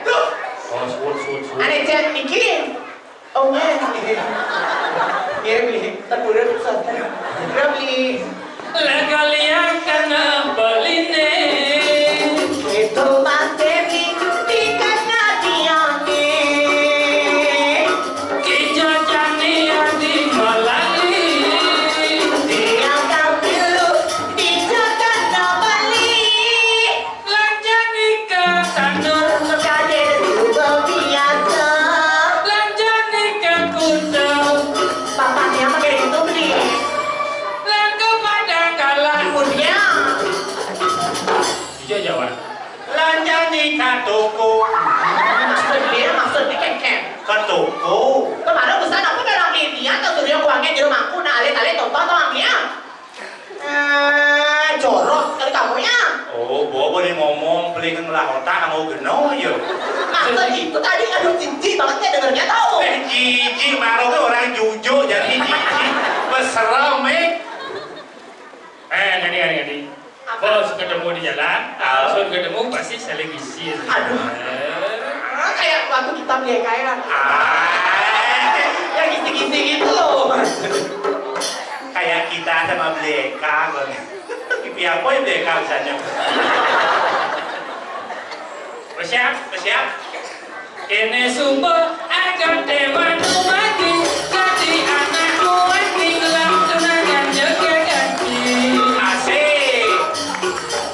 Duh. Oh, suwun, suwun, suwun. Ané jan niki. Oh, nggih. Nggih, beli. Terburu pusat. Nggih, beli. Lah kalian kena beliné. Itu pasti di kena tiangé. Kijajani adi malali. Tiang kapilu, kijajana bali. Lanjani ka tanur. Kadé suba biasa. Lanjani ka kuta. Bapaknya mah kayak gitu, beli. Lan ka padang kalah. Udah. Iya, Jawa. Lanjani ka toko. Maksudnya, maksudnya kengkeng. Ka toko. Kemarin pesan aku udah rapi dia, tuh suruh uangnya di rumahku, nah, alit-alit tonton tuh dia. Eh, jorok sekali kamu ya. Oh, bawa boleh ngomong, beli ngelah otak, kamu geno ya. Maksud itu tadi, aduh, jijik banget ya dengernya, tahu. Eh, jijik, malu ke orang jujur, jadi jijik. Beserem, eh. Eh, jadi, jadi, jadi. Apa? Bos ketemu di jalan, ah, langsung ketemu pasti saling isi. Aduh. Eh. Ah, kayak waktu kita beli kayak. Ah. Ya, kisi-kisi gitu loh. Kayak kita sama beli Eka, Bang. Pipi apa ya beli Eka misalnya? Bersiap, bersiap. Kéné suba akan téman rumadi, dadi anak kuat ninglang tunangan nyegah ganti. Asik.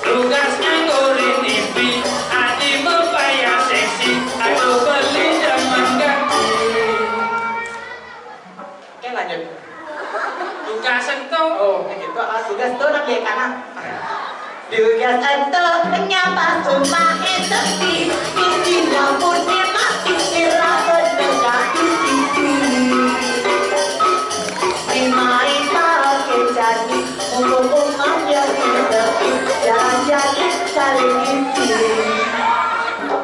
Tugas nganggo rinimpi, adi mepaya seksi, aduh beli jaman ganti. Oke, lanjut. Tugas ento. Oh, kayak gitu. Ah, tugas tuh nak lihat kanan. Tugas ento nyapa rumah sepi. Biji lampunya mati, sira negah di sisi. Dimai pakai jani, mumpung umah jadi sepi. Jalan-jalan saling isi.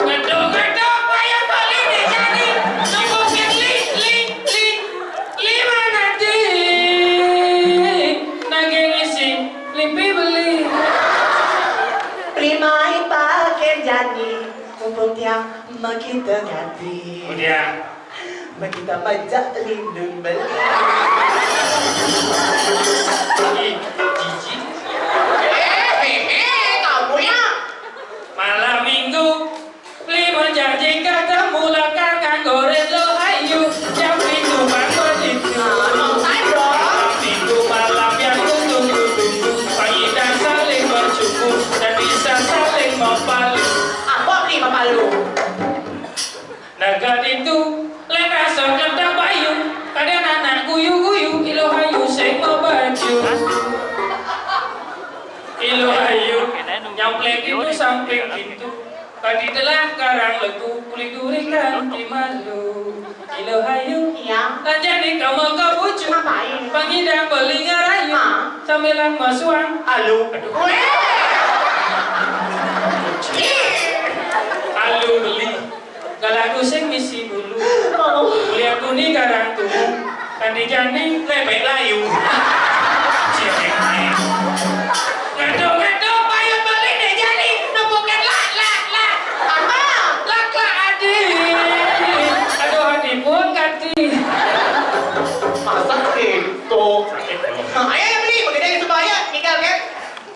Gedung-gedung bayar beli di jani, nunggu li, li, li. Lima nanti naging isi limpi beli. Primai pakai jani, mumpung tiang makita ganti. Kemudian makita majak lindung beli. Ih, jijik. Eh, eh, eh, kamu ya. Malam minggu, Beli menjanji ketemu lakar nganggo relo ayu, jam pitu bangun itu. Minggu malam yang kutunggu-tunggu, pagi dan saling bercumbu dan bisa saling mempalu. Apa beli mempalu? Neged itu, lek rasa kentang bayu, kadang anak guyu-guyu, ilo ayu sing mabaju. Ilo ayu, nyamplek itu samping pintu. Tadi telah karang legu, kulit duri kanti malu. Ilo ayu. Iya. Lanjani kamu ke bucu. Ngapain? Pangidang beli ngarayu. Ah. Sambilan masuang. Alu. Aduh. Weh. Alu beli. Kalau aku sing misi bulu. Oh. Kuliah kuni karang tumu. Tadi jani lepek layu. Cewek main. Ngado-ngado payun balik deh jani. Nepukin lak, lak, lak. Apa? Lak, lak, adi. Aduh, adi pun kati. Masa gitu? Sakit dong. Ayo, ya, beli. Begitu yang sembahyang, tinggal, kan?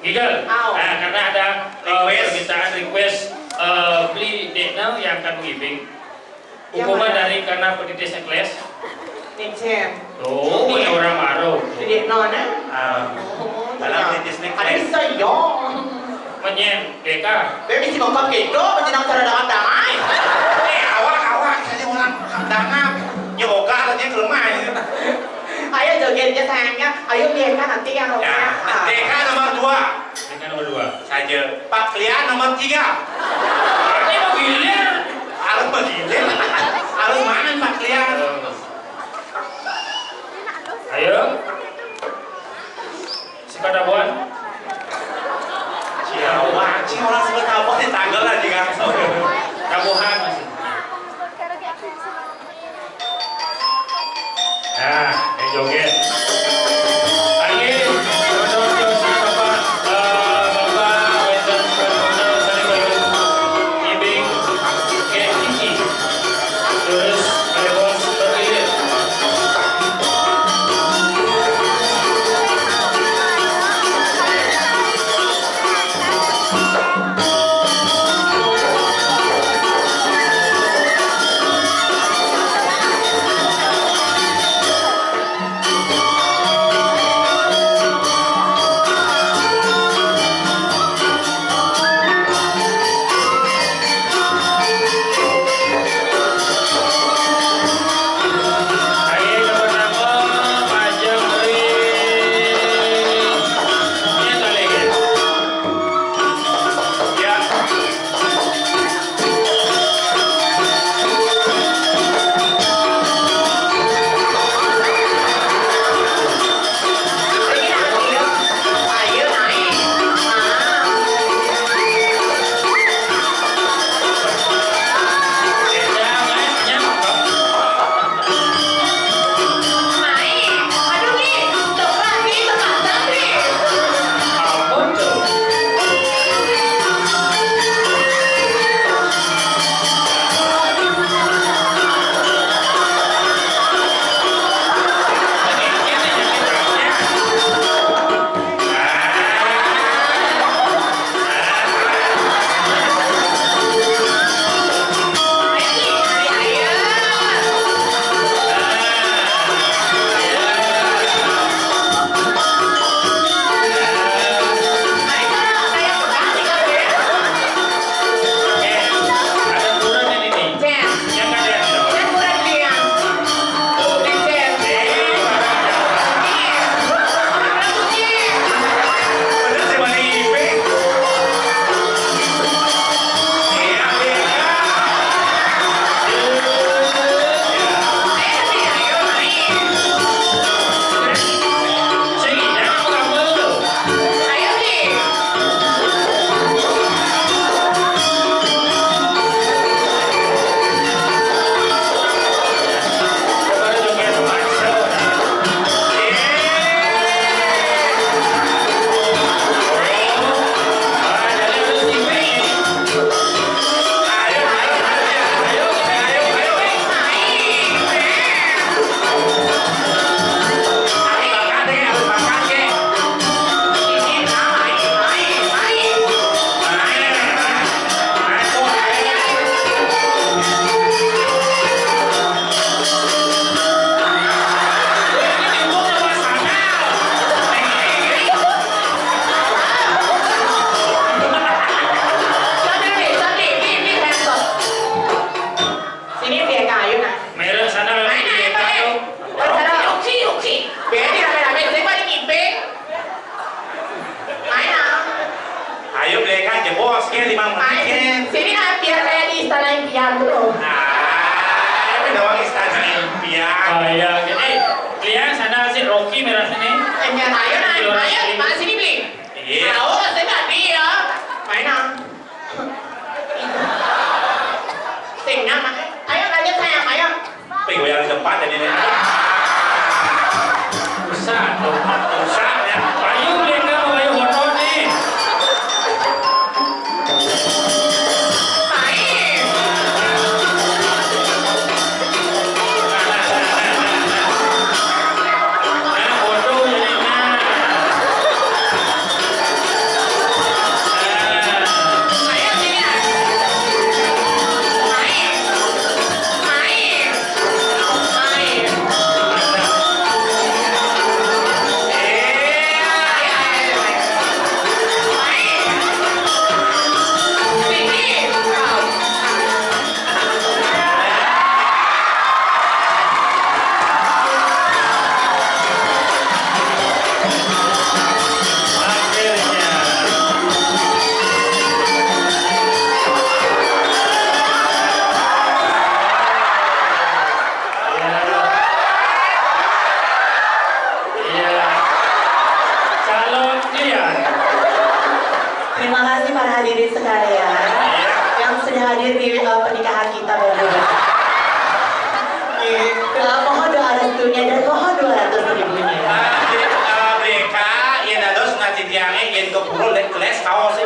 Ngigel. Au. Nah, karena ada, eh, request, permintaan request, eh, beli Dekna yang akan mengibing. Yang mana? Hukuman dari karena penitisnya kelas. Nih, Cem. Tuh, punya orang baru. Di Dekna, nah? Ah. Oh, dalam penitisnya kelas. Ada bisa, yo. Menyen, Deka. Baby si bokap gitu, menyenang cara damai-damai. Eh, awak, awak, saya orang damai. Ya, boga, artinya kelemah, ya. Ayo joget ya sayangnya. Ayo biarkan nanti yang rocknya. Ya, Deka nomor dua. Deka nomor dua. Saja. Pak Klian nomor tiga. Ini mau gilir. Harus bergilir. Harus main Pak Klian. Ayo. Suka tabuhan? Siapa? Cing orang suka tabuhan di tanggal lah di kantor. Tabuhan masih. Nah, yang joget. Lagi, teman-teman, terus Bapak, eh, Bapak, Wenten, Wenten, Wenten, Ibing. Oke,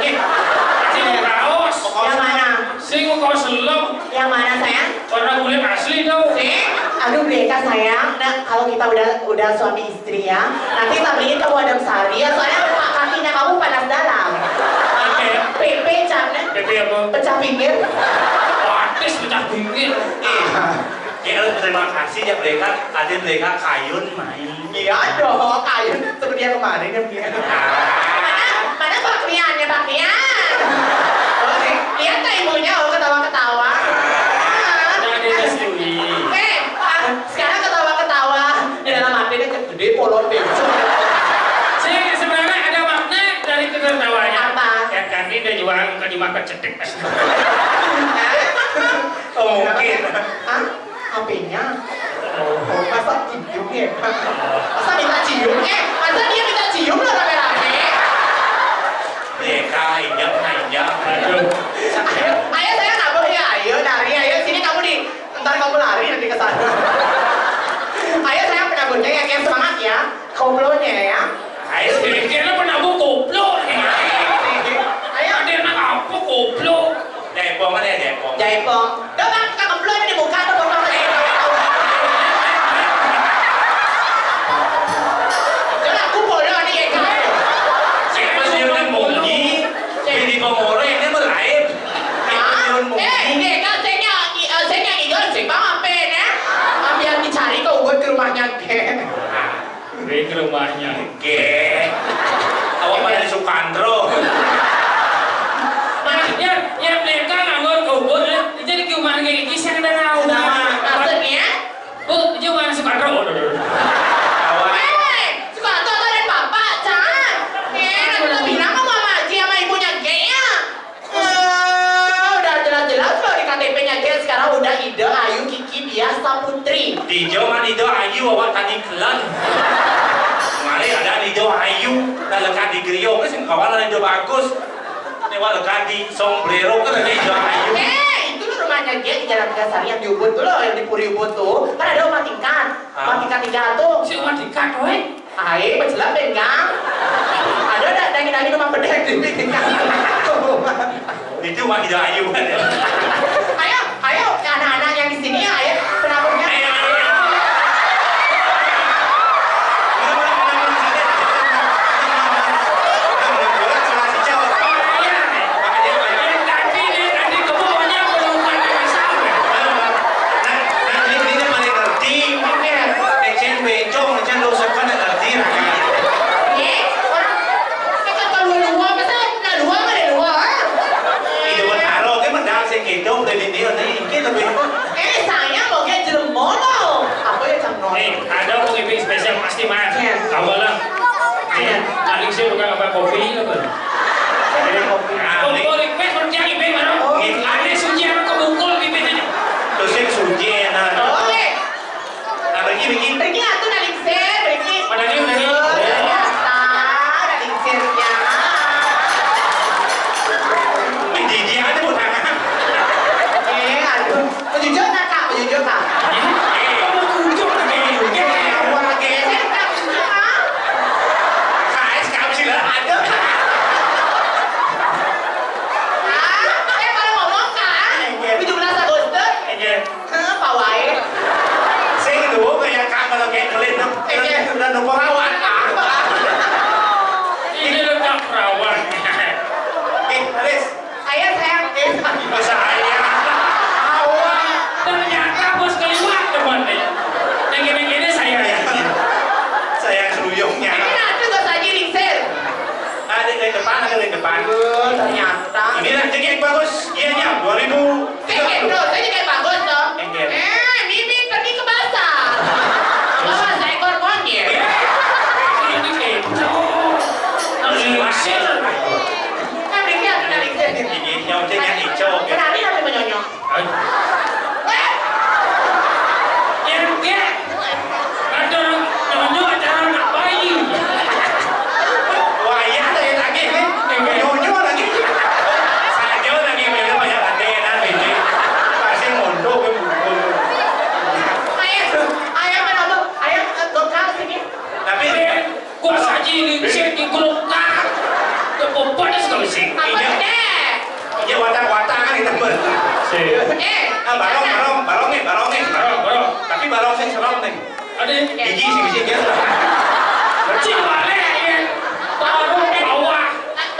Sing kaos. Yang mana? Sing kaos selem. Yang mana, sayang? Warna kulit asli tuh. Sing. Aduh, Beli Eka, sayang. Nah, kalau kita udah udah suami istri, ya, nanti tak beliin kamu adem sari, ya, soalnya kakinya kamu panas dalam. Oke. P P, Cak, ya? P P apa? Pecah pinggir. Watis pecah pinggir. Iya. Ya, terima kasih ya, Beli Eka. Tadi Beli Eka kayun main. Iya dong, kayun seperti yang kemarin ya, Beli Eka. Mana, mana pakaiannya, pakaian? Oh, eh, lihat tuh ibunya, oh, ketawa-ketawa. Udah direstui. Eh, ah, sekarang ketawa-ketawa. Di dalam hati dia gede, polon, bencong. Sing, sebenarnya ada makna dari ketertawanya. Apa? Ya, kami udah jual, bukan cuma kecetik. Oh, mungkin. Hah? H P-nya? Oh, masa cium ya? Masa minta cium? Eh, masa dia minta cium loh rame-rame? Eka, injak, nah, injak. Aduh. Ayo, ayo, saya kabur ya, ayo, lari, ayo, sini kamu di, ntar kamu lari nanti ke sana. Ayo, saya penabutnya ya, Ken, semangat ya. Koplonya ya. Ayo, pikirnya pernah gua koplo nih. Ayo. Ada anak apa koplo? Jaipong kan ya, jaipong. Jaipong. Coba kita koplo di muka tuh, koplo lagi. Coba aku polo nih ya, Kak. Siapa sih yang munyi? Jadi pengorek ini mah lain. Hah? Eh, ini kan saya nyanyi, eh, saya nyanyi doang sih, Bang, apa ya? Biar dicari ke Ubud ke rumahnya, Kak. Di rumahnya. Oke. Awak pada di Sukandro. Maksudnya, ya mereka nganggur kubur, ya. Jadi kiuman kayak gini, saya nggak tahu. Nama? Maksudnya? Bu, kiuman Sukandro. Awak. Eh, Sukandro atau dari Bapak, Cang? Eh, nanti bilang kamu sama Aji sama ibunya G ya. Eh, udah jelas-jelas loh di K T P-nya Gel sekarang udah Ida Ayu Kiki Diah Saputri. Di zaman Ida Ayu awak tadi kelan. Kemarin ada Ida Ayu, nah lekat di Griyo, kan sing kawan ada Ida Bagus. Ini awak lekat di Sombrero kan ada Ida Ayu. Eh, itu loh rumahnya Gel di Jalan Tiga Sari yang di Ubud tuh loh, yang di Puri Ubud tuh. Kan ada rumah tingkat. Ah. Rumah tingkat tiga tuh. Si rumah tingkat, weh. Ae, pecelep, Kang. Ada, ada, dangi-dangi rumah bedek di Kang. Itu mah tidak ayu kan ya. Ayo, ayo, anak-anak yang di sini ya, ayo, penabungnya. Ayo, ayo, ayo. Yang tadi, yang tadi kebunnya bukan sama. Nah, nah, ini, ini paling ngerti. Ecen bencong, ecen dosa kan ngerti, nah. Ye, orang tekan kalau dua, masa nah dua mana dua, ah? Itu kan aro, kan mendal sing gitu, udah di dia, nih, gitu, Bi. Eh, saya mau kayak jeremolo. Apa ya, Cang Nono? Eh, ada mau ngibing spesial pasti, Mas. Iya. Kawalan. Iya. Paling sih bukan apa kopi, apa? Saya kopi. Kopi request, orang cari, Bang, orang. Oh. Ada suci, orang kebungkul, gitu, gitu. Terus yang suci, nah. Oh, eh. Nah, Ricky, Ricky. Ricky atuh nalingsir, Ricky. Mana dia, Ricky? Ternyata nalingsirnya. Ih, dia aja mau tangan. Eh, aduh. Menuju Kak, menuju Kak. Eh, eh, menuju Kak. Eh, eh, apa lagi? Saya sekarang sih lah, aduh. Ah, eh, kalau ngomong, Kak, tujuh belas Agustus. Iya. Heh, pawai. Sing duo kayak kamar kayak kelin, no. Iya. Udah no perawan. Ini lengkap perawan. Eh, Aris. Saya sayang. Eh, saya. Awal. Ternyata bos keliwat teman nih. Yang gini-gini saya. Saya seruyungnya. Ini nanti gak saja lingsir. Ada di depan, ada di depan. Oh, ternyata. Ini nanti yang bagus. Iya, iya, dua ribu. Saya gitu, saya juga bagus dong. Iya. Eh, Mimi pergi ke pasar. Bawa seekor monyet. Ini kecoa. Harus diusir. Kan Mimi ada dari sini. Ini yang punya hijau, oke. Kenalin apa menyonyong? Hah? Eh? Yang dia ada nyonyong ada anak bayi. Wah, iya, ada yang lagi, nih. Yang nyonyong lagi. Saya jauh lagi, beda banyak ada yang lagi. Barong, barong, barong nih, barong nih. Barong, barong. Tapi barong sing serem nih. Ada. Gigi sing sing ya. Cing balik ya. Barong bawah.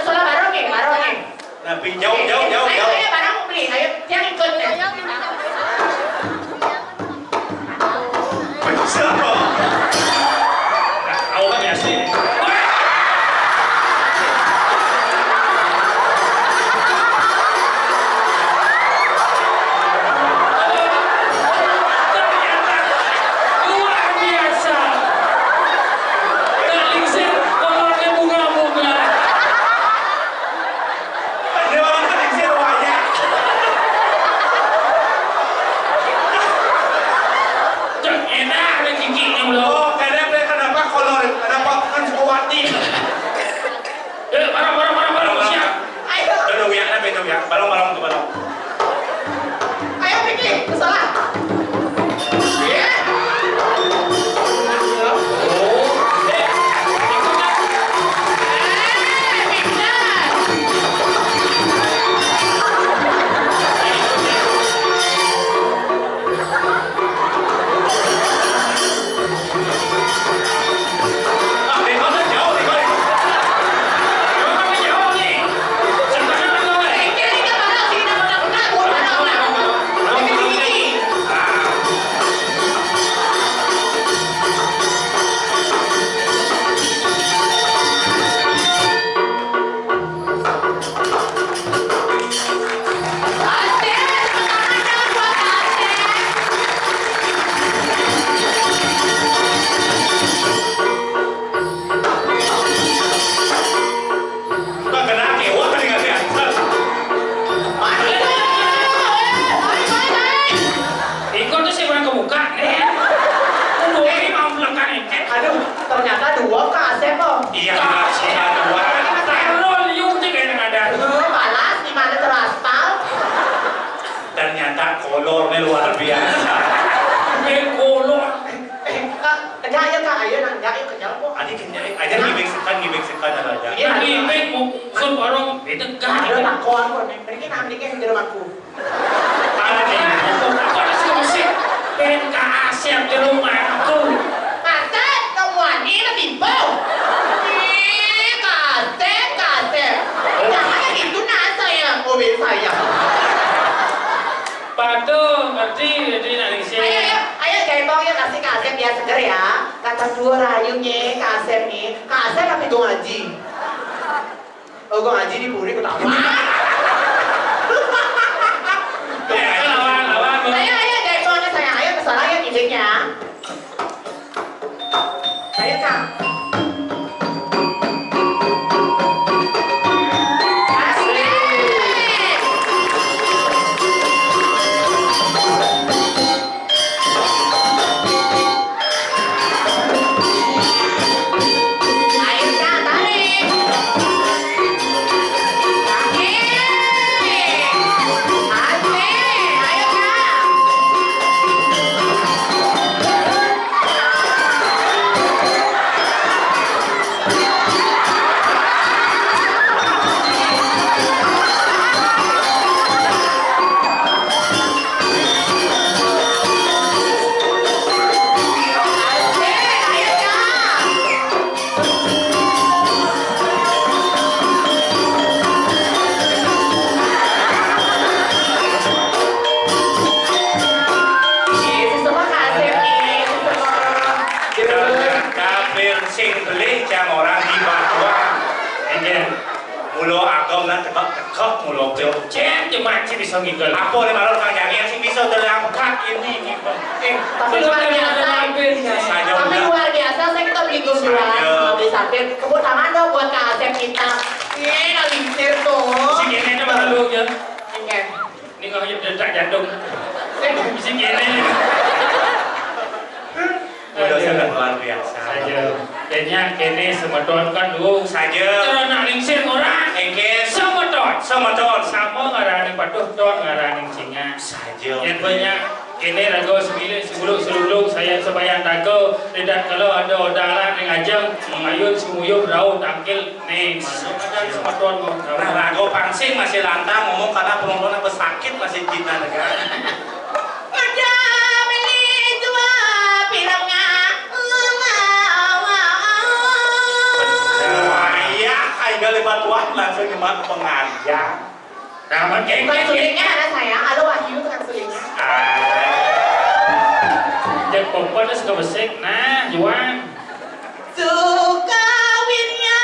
Soalnya barong nih, barong nih. Nah, pi-, jauh, jauh, jauh, ayo, jauh. Ayo, barong beli, ayo, yang ikut nih. Bisa, Bang. Nah, tahu kan ya sih. Ternyata luar biasa. Kak Lingsir, kolornya bunga-bunga. Dia orang Kak Lingsir wayah. Cek enak ada giginya belum. Oh, kadang dia kenapa kolor, kenapa kan suka wati. Eh, barang, barang, barang, barang, siap. Ayo. Udah, udah, udah, udah, udah. Balong, balong, tuh, balong. Ayo, Vicky, ke sana. Iya. Oh, eh, ikutan. Eh, pindah. Ikut tuh sih orang kebuka nih. Kudu ini mau melekan ini. Aduh, ternyata dua Kak Asep, oh. Iya, Kak Asep dua. Terlalu liu tuh kayak ada. Aduh, malas, gimana teraspal? Ternyata kolornya luar biasa. Kolor. Eh, Kak, enggak, ayo, Kak, ayo, nah, enggak, ayo, kenyal kok. Adi kenyal, aja ngibik sekan, ngibik sekan ada aja. Iya, nah, ngibik mau sun warung, beda, Kak. Ada takon kok, nih. Mending kita ambil ke jero aku. Ada nih, kok ada sih, masih pengen Kak Asep di rumahku. Asep, kamu ani lebih bau. Ih, Kak Asep, Kak Asep. Jangan yang itu, nah, saya, mobil saya. Patuh, ngerti, jadi nak ngisi. Ayo, ayo, ayo, jaipong, yuk, kasih Kak Asep biar seger ya. Kata dua rayunya, Kak Asep nih. Kak Asep apa Gung Aji? Oh, Gung Aji di puri ketawa. Eh, ayo, lawan, lawan, lawan. Ayo, ayo, jaipong, saya, ayo, ke sana, ayo, ngibiknya. Ayo, Kak. Asik. Ayo, Kak, tarik. Tarik. Asik. Ayo, Kak. Ternyata pir sing beli jam orang di Papua. Enggak. Mula agam nak tegak-tegak mula pir. Cek cuma cek bisa ngigel. Apa ni malah kang jangan sing bisa dalam pekat ini, ini. Eh, tapi luar biasa. Saja tapi udah. Luar biasa, saya kita bingung juga. Saja. Sama Beli Sapir. Tepuk tangan dong buat Kak Asep kita. Iya, Kak Lingsir tuh. Si Gene itu malu ya. Oke. Ini nggak hanya detak jantung. Eh, si Gene. Udah sangat luar biasa. Saja. Kayaknya kene semeton kan dulu. Saja. Cara nak lingsir orang. Engke. Semeton. Semeton. Sama ngarani patuh ton ngarani singa. Saja. Yang banyak kene raga sembilan sepuluh selulung saya sebayang raga. Tidak kalau ada odalan yang ajeng mengayun sumuyup rauh tangkil. Nih, masuk aja semeton mau. Nah, raga pangsing masih lantang ngomong karena penontonnya pesakit masih kita negara. Lebat tuan langsung nyemak pengajian. Nah, makin bukan sulingnya, anak saya. Halo, Wahyu, tukang sulingnya. Ah. Cek pompa terus ke besik. Nah, Juan. Sukawinnya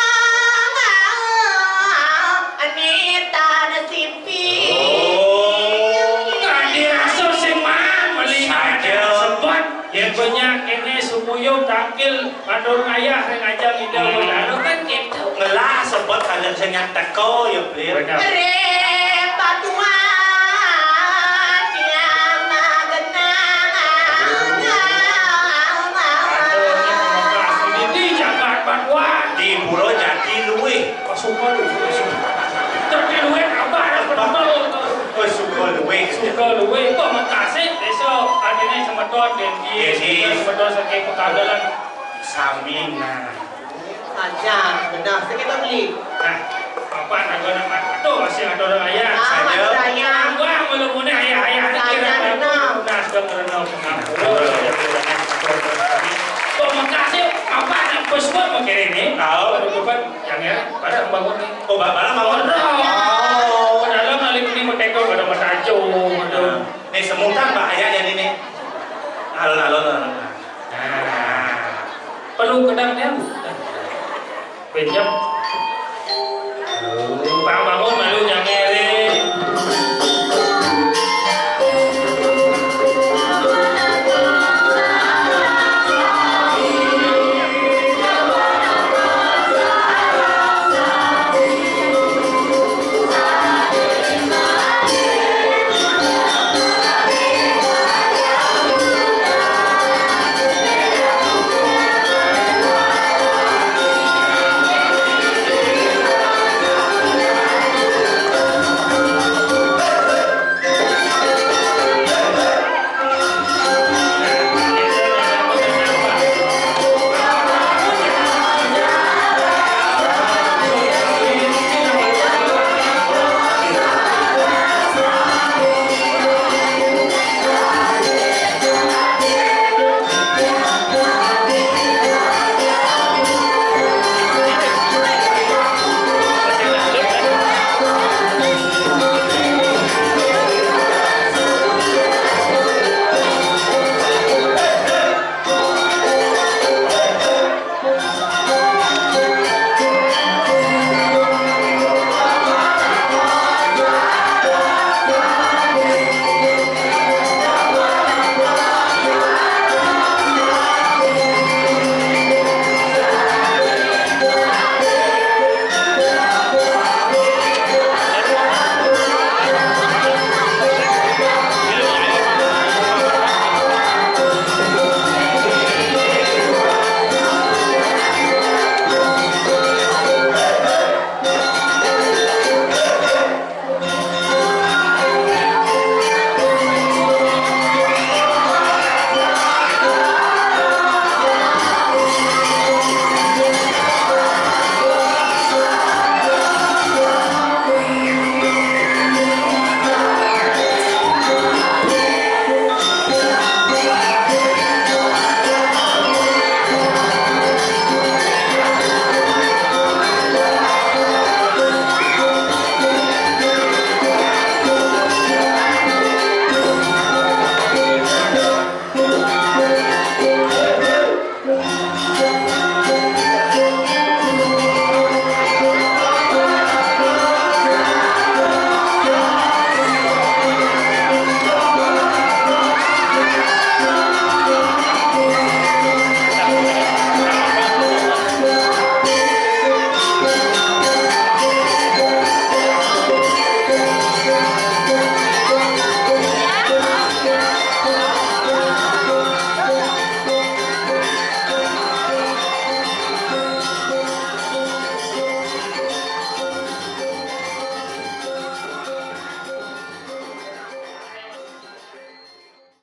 Anita Nasipi. Oh, nggak dirasa sih, Mang. Melihat sebab. Ya, banyak ini sumuyung tangkil matur ngayah ring ajang Ida Betara kan gitu. Ngelah sebut ada sing teko ya, Blir. Benar. Re patuan yang magenang. Aduh, ini pemekas ini di jagat Batuan. Di Pura Jati luwih. Oh, suka lu. Jati luwih apa? Ada penumpang. Oh, suka luwih. Suka luwih. Kok makasih besok artinya semeton Dendi, semeton saking Pekanbaran. Sami, nah. Saja, benar. Sing kita beli. Nah, apa naga nama? Aduh, masih ada orang ayah. Ah, saja. Ada ayah. Wah, belum punya ayah-ayah. Saja, benar. Nah, sudah merenung. Nah, kok makasih, apa nak pesuat mau kiri ini? Tahu. Aduh, bukan. Yang ya, pada bangun nih. Oh, bapak bangun. Oh, dalam kali ini mau teko pada mata aduh. Nih, semutan, Pak, ya, jadi nih. Alon-alon, alon. Nah. Perlu kedang dia. Pinjam.